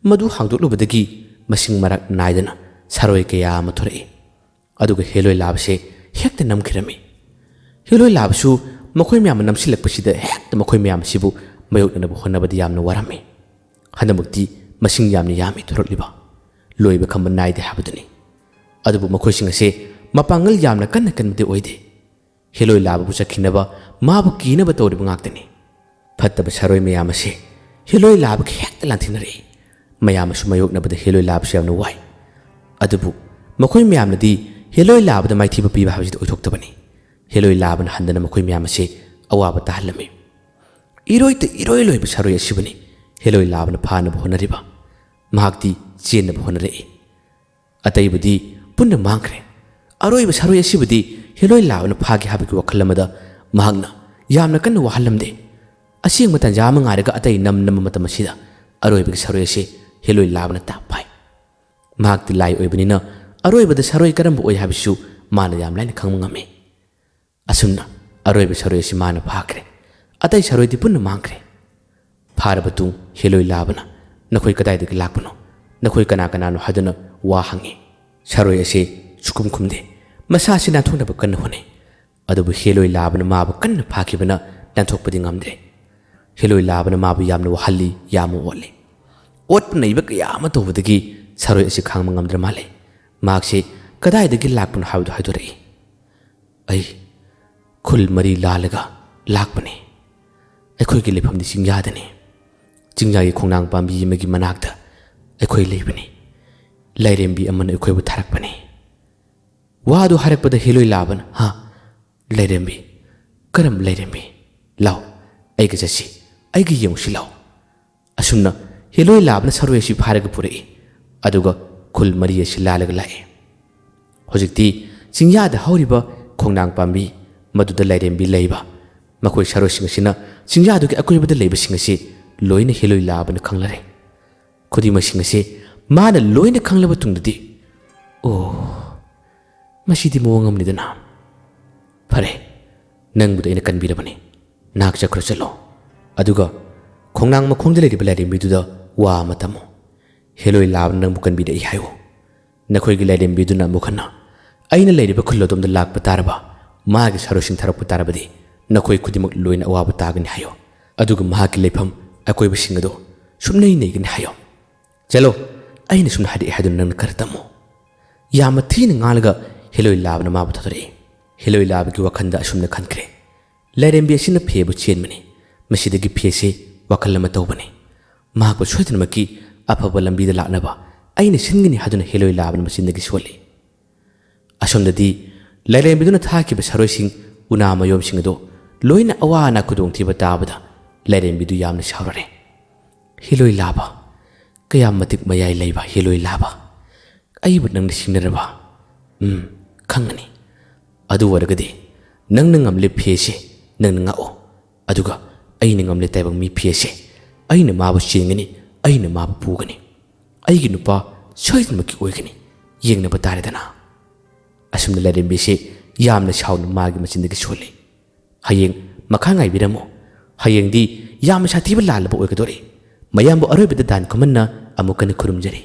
ꯃꯗꯨ ꯍꯥꯡꯗꯣꯛꯂꯨꯕꯗꯒꯤ ꯃꯁꯤꯡ ꯃꯔꯥꯛ ꯅꯥꯏꯗꯅ ꯁꯥꯔꯣꯏ ꯀꯌꯥ ꯑꯃ ꯊꯣꯔꯛꯏ꯫ ꯑꯗꯨꯒ ꯍꯦꯂꯣꯏ ꯂꯥꯕꯁꯦ ꯍꯦꯛꯇ ꯅꯝꯈꯤꯔꯝꯃꯤ꯫ ꯍꯦꯂꯣꯏ ꯂꯥꯕꯁꯨ ꯃꯈꯣꯏ ꯃꯌꯥꯝꯅ ꯅꯝꯁꯤꯜꯂꯛꯄꯁꯤꯗ ꯍꯦꯛꯇ ꯃꯈꯣꯏ ꯃꯌꯥꯝ ꯑꯁꯤꯕꯨ ꯃꯥꯌꯣꯛꯅꯅꯕ ꯍꯣꯠꯅꯕꯗ ꯌꯥꯝꯅ ꯋꯥꯔꯝꯃꯤ꯫ ꯍꯟꯗꯛꯃꯛꯇꯤ ꯃꯁꯤꯡ ꯌꯥꯝꯅ ꯌꯥꯝꯃꯤ ꯊꯣꯔꯛꯂꯤꯕ꯫ ꯂꯣꯏꯕ ꯈꯝꯕ ꯅꯥꯏꯗꯦ ꯍꯥꯏꯕꯗꯨꯅꯤ꯫ ꯑꯗꯨꯕꯨ ꯃꯈꯣꯏꯁꯤꯡ ꯑꯁꯦ ꯃꯄꯥꯡꯒꯜ ꯌꯥꯝꯅ ꯀꯟꯅ ꯀꯟꯕꯗꯤ ꯑꯣꯏꯗꯦ꯫ ꯍꯦꯂꯣꯏ ꯂꯥꯕꯕꯨ ꯆꯠꯈꯤꯅꯕ, ꯃꯥꯕꯨ ꯀꯤꯅꯕ ꯇꯧꯔꯤꯕ ꯉꯥꯛꯇꯅꯤ꯫ ꯐꯠꯇꯕ ꯁꯥꯔꯣꯏ ꯃꯌꯥꯝ ꯑꯁꯦ ꯍꯦꯂꯣꯏ ꯂꯥꯕꯒꯤ ꯍꯦꯛꯇ ꯂꯥꯟꯊꯦꯡꯅꯔꯛꯏ꯫ ꯃꯌꯥꯝ ꯑꯁꯨ ꯃꯥꯌꯣꯛꯅꯕꯗ ꯍꯦꯂꯣꯏ ꯂꯥꯕꯁꯨ ꯌꯥꯝꯅ ꯋꯥꯏ꯫ ꯑꯗꯨꯕꯨ ꯃꯈꯣꯏ ꯃꯌꯥꯝꯅꯗꯤ ꯍꯦꯂꯣꯏ ꯂꯥꯕꯗ ꯃꯥꯏꯊꯤꯕ ꯄꯤꯕ ꯍꯥꯏꯕꯁꯤꯗꯤ ꯑꯣꯏꯊꯣꯛꯇꯕꯅꯤ꯫ ꯍꯦꯂꯣꯏ ꯂꯥꯕꯅ ꯍꯟꯗꯅ ꯃꯈꯣꯏ ꯃꯌꯥꯝ ꯑꯁꯦ ꯑꯋꯥꯕ ꯇꯥꯍꯜꯂꯝꯃꯤ꯫ ꯏꯔꯣꯏꯇ ꯏꯔꯣꯏ ꯂꯣꯏꯕ ꯁꯥꯔꯣꯏ ꯑꯁꯤꯕꯨꯅꯤ ꯍꯦꯂꯣꯏ ꯂꯥꯕꯅ ꯐꯥꯅꯕ ꯍꯣꯠꯅꯔꯤꯕ꯫ ꯃꯍꯥꯛꯇꯤ ꯆꯦꯟꯅꯕ ꯍꯣꯠꯅꯔꯛꯏ꯫ ꯑꯇꯩꯕꯨꯗꯤ ꯄꯨꯟꯅ ꯃꯥꯡꯈ꯭ꯔꯦ꯫ ꯑꯔꯣꯏꯕ ꯁꯔꯣꯏ ꯑꯁꯤꯕꯨꯗꯤ ꯍꯦꯂꯣꯏ ꯂꯥꯕꯅ ꯐꯥꯒꯦ ꯍꯥꯏꯕꯒꯤ ꯋꯥꯈꯜ ꯑꯃꯗ ꯃꯍꯥꯛꯅ ꯌꯥꯝꯅ ꯀꯟꯅ ꯋꯥꯍꯜꯂꯝꯗꯦ꯫ ꯑꯁꯦꯡꯕ ꯇꯥꯟꯖꯥ ꯑꯃ ꯉꯥꯏꯔꯒ ꯑꯇꯩ ꯅꯝ ꯅꯝꯕ ꯃꯇꯝ ꯑꯁꯤꯗ ꯑꯔꯣꯏꯕꯒꯤ ꯁꯔꯣꯏ ꯑꯁꯤ ꯍꯦꯂꯣꯏ ꯂꯥꯕꯅ ꯇꯥꯞ ꯐꯥꯏ꯫ ꯃꯍꯥꯛꯇꯤ ꯂꯥꯏ ꯑꯣꯏꯕꯅꯤꯅ ꯑꯔꯣꯏꯕꯗ ꯁꯔꯣꯏ ꯀꯔꯝꯕ ꯑꯣꯏ ꯍꯥꯏꯕꯁꯤꯁꯨ ꯃꯥꯅ ꯌꯥꯝ ꯂꯥꯏꯅ ꯈꯪꯕ ꯉꯝꯃꯤ꯫ ꯑꯁꯨꯝꯅ ꯑꯔꯣꯏꯕ ꯁꯔꯣꯏ ꯑꯁꯤ ꯃꯥꯅ ꯐꯥꯈ꯭ꯔꯦ꯫ ꯑꯇꯩ ꯁꯔꯣꯏꯗꯤ ꯄꯨꯟꯅ ꯃꯥꯡꯈ꯭ꯔꯦ꯫ ꯐꯥꯔꯕ ꯇꯨꯡ ꯍꯦꯂꯣꯏ ꯂꯥꯕꯅ, "ꯅꯈꯣꯏ ꯀꯗꯥꯏꯗꯒꯤ ꯂꯥꯛꯄꯅꯣ? ꯅꯈꯣꯏ ꯀꯅꯥ ꯀꯅꯥꯅꯣ?" ꯍꯥꯏꯗꯨꯅ ꯋꯥ ꯍꯪꯉꯤ꯫ ꯁꯔꯣꯏ ꯑꯁꯤ ꯁꯨꯈꯨꯝ ꯈꯨꯝꯗꯦ꯫ ꯃꯁꯥ ꯑꯁꯤ ꯅꯥꯟꯊꯣꯛꯅꯕ ꯀꯟꯅ ꯍꯣꯠꯅꯩ꯫ ꯑꯗꯨꯕꯨ ꯍꯦꯂꯣꯏ ꯂꯥꯕꯅ ꯃꯥꯕꯨ ꯀꯟꯅ ꯐꯥꯈꯤꯕꯅ ꯅꯥꯟꯊꯣꯛꯄꯗꯤ ꯉꯝꯗ꯭ꯔꯦ꯫ ꯍꯦꯂꯣꯏ ꯂꯥꯕꯅ ꯃꯥꯕꯨ ꯌꯥꯝꯅ ꯋꯥꯍꯜꯂꯤ, ꯌꯥꯝꯅ ꯑꯣꯠꯂꯤ꯫ ꯑꯣꯠꯄ ꯅꯩꯕ ꯀꯌꯥ ꯑꯃ ꯇꯧꯕꯗꯒꯤ ꯁꯔꯣꯏ ꯑꯁꯤ ꯈꯥꯡꯕ ꯉꯝꯗ꯭ꯔ ꯃꯥꯜꯂꯦ꯫ ꯃꯍꯥꯛꯁꯤ ꯀꯗꯥꯏꯗꯒꯤ ꯂꯥꯛꯄꯅꯣ ꯍꯥꯏꯕꯗꯨ ꯍꯥꯏꯗꯣꯔꯛꯏ꯫ "ꯑꯩ ꯈꯨꯜ ꯃꯔꯤ ꯂꯥꯜꯂꯒ ꯂꯥꯛꯄꯅꯤ꯫ ꯑꯩꯈꯣꯏꯒꯤ ꯂꯩꯐꯝꯗꯤ ꯆꯤꯡꯌꯥꯗꯅꯤ꯫ ꯆꯤꯡꯌꯥꯒꯤ ꯈꯣꯡꯅꯥꯡ ꯄꯥꯝꯕꯤ ꯑꯃꯒꯤ ꯃꯅꯥꯛꯇ ꯑꯩꯈꯣꯏ ꯂꯩꯕꯅꯤ꯫ ꯂꯥꯏꯔꯦꯝꯕꯤ ꯑꯃꯅ ꯑꯩꯈꯣꯏꯕꯨ ꯊꯥꯔꯛꯄꯅꯤ꯫" ꯋꯥꯗꯨ ꯍꯥꯏꯔꯛꯄꯗ ꯍꯦꯂꯣꯏ ꯂꯥꯕꯅ, "ꯍꯥ? ꯂꯥꯏꯔꯦꯝꯕꯤ? ꯀꯔꯝꯕ ꯂꯥꯏꯔꯦꯝꯕꯤ? ꯂꯥꯎ, ꯑꯩꯒ ꯆꯠꯁꯤ, ꯑꯩꯒ ꯌꯦꯡꯉꯨꯁꯤ ꯂꯥꯎ꯫" ꯑꯁꯨꯝꯅ ꯍꯦꯂꯣꯏ ꯂꯥꯕꯅ ꯁꯔꯣꯏ ꯑꯁꯤ ꯐꯥꯔꯒ ꯄꯨꯔꯛꯏ꯫ ꯑꯗꯨꯒ ꯈꯨꯜ ꯃꯔꯤ ꯑꯁꯤ ꯂꯥꯜꯂꯒ ꯂꯥꯛꯏ꯫ ꯍꯧꯖꯤꯛꯇꯤ ꯆꯤꯡꯌꯥꯗ ꯍꯧꯔꯤꯕ ꯈꯣꯡꯅꯥꯡ ꯄꯥꯝꯕꯤ, ꯃꯗꯨꯗ ꯂꯥꯏꯔꯦꯝꯕꯤ ꯂꯩꯕ, ꯃꯈꯣꯏ ꯁꯔꯣꯏꯁꯤꯡ ꯑꯁꯤꯅ ꯆꯤꯡꯌꯥꯗꯨꯒꯤ ꯑꯀꯣꯏꯕꯗ ꯂꯩꯕꯁꯤꯡ ꯑꯁꯤ ꯂꯣꯏꯅ ꯍꯦꯂꯣꯏ ꯂꯥꯕꯅ ꯈꯪꯂꯔꯦ꯫ ꯈꯨꯗꯤꯡꯃꯛꯁꯤꯡ ꯑꯁꯤ ꯃꯥꯅ ꯂꯣꯏꯅ ꯈꯪꯂꯕ ꯇꯨꯡꯗꯗꯤ, "ꯑꯣ, ꯃꯁꯤꯗꯤ ꯃꯑꯣꯡ ꯑꯃꯅꯤꯗꯅ꯫ ꯐꯔꯦ, ꯅꯪꯕꯨꯗꯤ ꯑꯩꯅ ꯀꯟꯕꯤꯔꯕꯅꯤ, ꯅꯍꯥꯛ ꯆꯠꯈ꯭ꯔꯣ, ꯆꯠꯂꯣ꯫ ꯑꯗꯨꯒ ꯈꯣꯡꯅꯥꯡ ꯃꯈꯣꯡꯗ ꯂꯩꯔꯤꯕ ꯂꯥꯏꯔꯦꯝꯕꯤꯗꯨꯗ ꯋꯥ ꯑꯃ ꯇꯝꯃꯨ꯫ ꯍꯦꯂꯣꯏ ꯂꯥꯕꯅ ꯅꯪꯕꯨ ꯀꯟꯕꯤꯔꯛꯏ ꯍꯥꯏꯌꯨ꯫ ꯅꯈꯣꯏꯒꯤ ꯂꯥꯏꯔꯦꯝꯕꯤꯗꯨꯅ ꯑꯃꯨꯛ ꯍꯟꯅ ꯑꯩꯅ ꯂꯩꯔꯤꯕ ꯈꯨꯜ ꯑꯗꯣꯝꯗ ꯂꯥꯛꯄ ꯇꯥꯔꯕ, ꯃꯥꯒꯤ ꯁꯔꯣꯏꯁꯤꯡ ꯊꯥꯔꯛꯄ ꯇꯥꯔꯕꯗꯤ, ꯅꯈꯣꯏ ꯈꯨꯗꯤꯡꯃꯛ ꯂꯣꯏꯅ ꯑꯋꯥꯕ ꯇꯥꯒꯅꯤ ꯍꯥꯏꯌꯨ꯫ ꯑꯗꯨꯒ ꯃꯍꯥꯛꯀꯤ ꯂꯩꯐꯝ ꯑꯀꯣꯏꯕꯁꯤꯡ ꯑꯗꯨ ꯁꯨꯞꯅꯩ ꯅꯩꯒꯅꯤ ꯍꯥꯏꯌꯨ꯫ ꯆꯠꯂꯣ, ꯑꯩꯅ ꯁꯨꯝꯅ ꯍꯥꯏꯔꯛꯑꯦ ꯍꯥꯏꯗꯨꯅ ꯅꯪꯅ ꯈꯔ ꯇꯝꯃꯨ꯫" ꯌꯥꯝꯅ ꯊꯤꯅ ꯉꯥꯡꯂꯒ ꯍꯦꯂꯣꯏ ꯂꯥꯕꯅ ꯃꯥꯕꯨ ꯊꯥꯗꯣꯔꯛꯏ꯫ ꯍꯦꯂꯣꯏ ꯂꯥꯕꯒꯤ ꯋꯥꯈꯜꯗ ꯑꯁꯨꯝꯅ ꯈꯟꯈ꯭ꯔꯦ, "ꯂꯥꯏꯔꯦꯝꯕꯤ ꯑꯁꯤꯅ ꯐꯦꯕꯨ ꯆꯦꯟꯕꯅꯤ꯫ ꯃꯁꯤꯗꯒꯤ ꯐꯦꯁꯤ ꯋꯥꯈꯜ ꯑꯃ ꯇꯧꯕꯅꯤ꯫ ꯃꯍꯥꯛꯄꯨ ꯁꯣꯏꯗꯅꯃꯛꯀꯤ ꯑꯐꯕ ꯂꯝꯕꯤꯗ ꯂꯥꯛꯅꯕ ꯑꯩꯅ ꯁꯤꯟꯒꯅꯤ" ꯍꯥꯏꯗꯨꯅ ꯍꯦꯂꯣꯏ ꯂꯥꯕꯅ ꯃꯆꯤꯟꯗꯒꯤ ꯁꯣꯜꯂꯤ꯫ ꯑꯁꯣꯝꯗꯗꯤ ꯂꯥꯏꯔꯦꯝꯕꯤꯗꯨꯅ ꯊꯥꯈꯤꯕ ꯁꯔꯣꯏꯁꯤꯡ, ꯎꯅꯥ ꯃꯌꯣꯝꯁꯤꯡ ꯑꯗꯨ ꯂꯣꯏꯅ ꯑꯋꯥ ꯑꯅꯥ ꯈꯨꯗꯣꯡꯊꯤꯕ ꯇꯥꯕꯗ ꯂꯥꯏꯔꯦꯝꯕꯤꯗꯨ ꯌꯥꯝꯅ ꯁꯥꯎꯔꯔꯦ꯫ "ꯍꯦꯂꯣꯏ ꯂꯥꯕ, ꯀꯌꯥꯝ ꯃꯇꯤꯛ ꯃꯌꯥꯏ ꯂꯩꯕ ꯍꯦꯂꯣꯏ ꯂꯥꯕ! ꯑꯩꯕꯨ ꯅꯪꯅ ꯁꯤꯡꯅꯔꯕ? ꯎꯝ, ꯈꯪꯒꯅꯤ꯫ ꯑꯗꯨ ꯑꯣꯏꯔꯒꯗꯤ ꯅꯪꯅ ꯉꯝꯂꯦ ꯐꯦꯁꯦ ꯅꯪꯅ ꯉꯥꯛꯑꯣ, ꯑꯗꯨꯒ ꯑꯩꯅ ꯉꯝꯂꯦ ꯇꯥꯏꯕꯪ ꯃꯤ ꯐꯦꯁꯦ ꯑꯩꯅ ꯃꯥꯕꯨ ꯆꯦꯟꯒꯅꯤ, ꯑꯩꯅ ꯃꯥꯕꯨ ꯄꯨꯒꯅꯤ꯫ ꯑꯩꯒꯤ ꯅꯨꯄꯥ ꯁꯣꯏꯗꯅꯃꯛꯀꯤ ꯑꯣꯏꯒꯅꯤ, ꯌꯦꯡꯅꯕ ꯇꯥꯔꯦꯗꯅ꯫" ꯑꯁꯨꯝꯅ ꯂꯥꯏꯔꯦꯝꯕꯤꯁꯦ ꯌꯥꯝꯅ ꯁꯥꯎꯅ ꯃꯥꯒꯤ ꯃꯆꯤꯟꯗꯒꯤ ꯁꯣꯜꯂꯤ꯫ "ꯍꯌꯦꯡ ꯃꯈꯥ ꯉꯥꯏꯕꯤꯔꯝꯃꯨ꯫ ꯍꯌꯦꯡꯗꯤ ꯌꯥꯝꯅ ꯁꯥꯊꯤꯕ ꯂꯥꯜꯂꯕ ꯑꯣꯏꯒꯗꯣꯔꯤ꯫ ꯃꯌꯥꯝꯕꯨ ꯑꯔꯣꯏꯕꯗ ꯗꯥꯟ ꯈꯨꯃꯟꯅ ꯑꯃꯨꯛ ꯀꯟꯅ ꯈꯨꯔꯨꯝꯖꯔꯤ꯫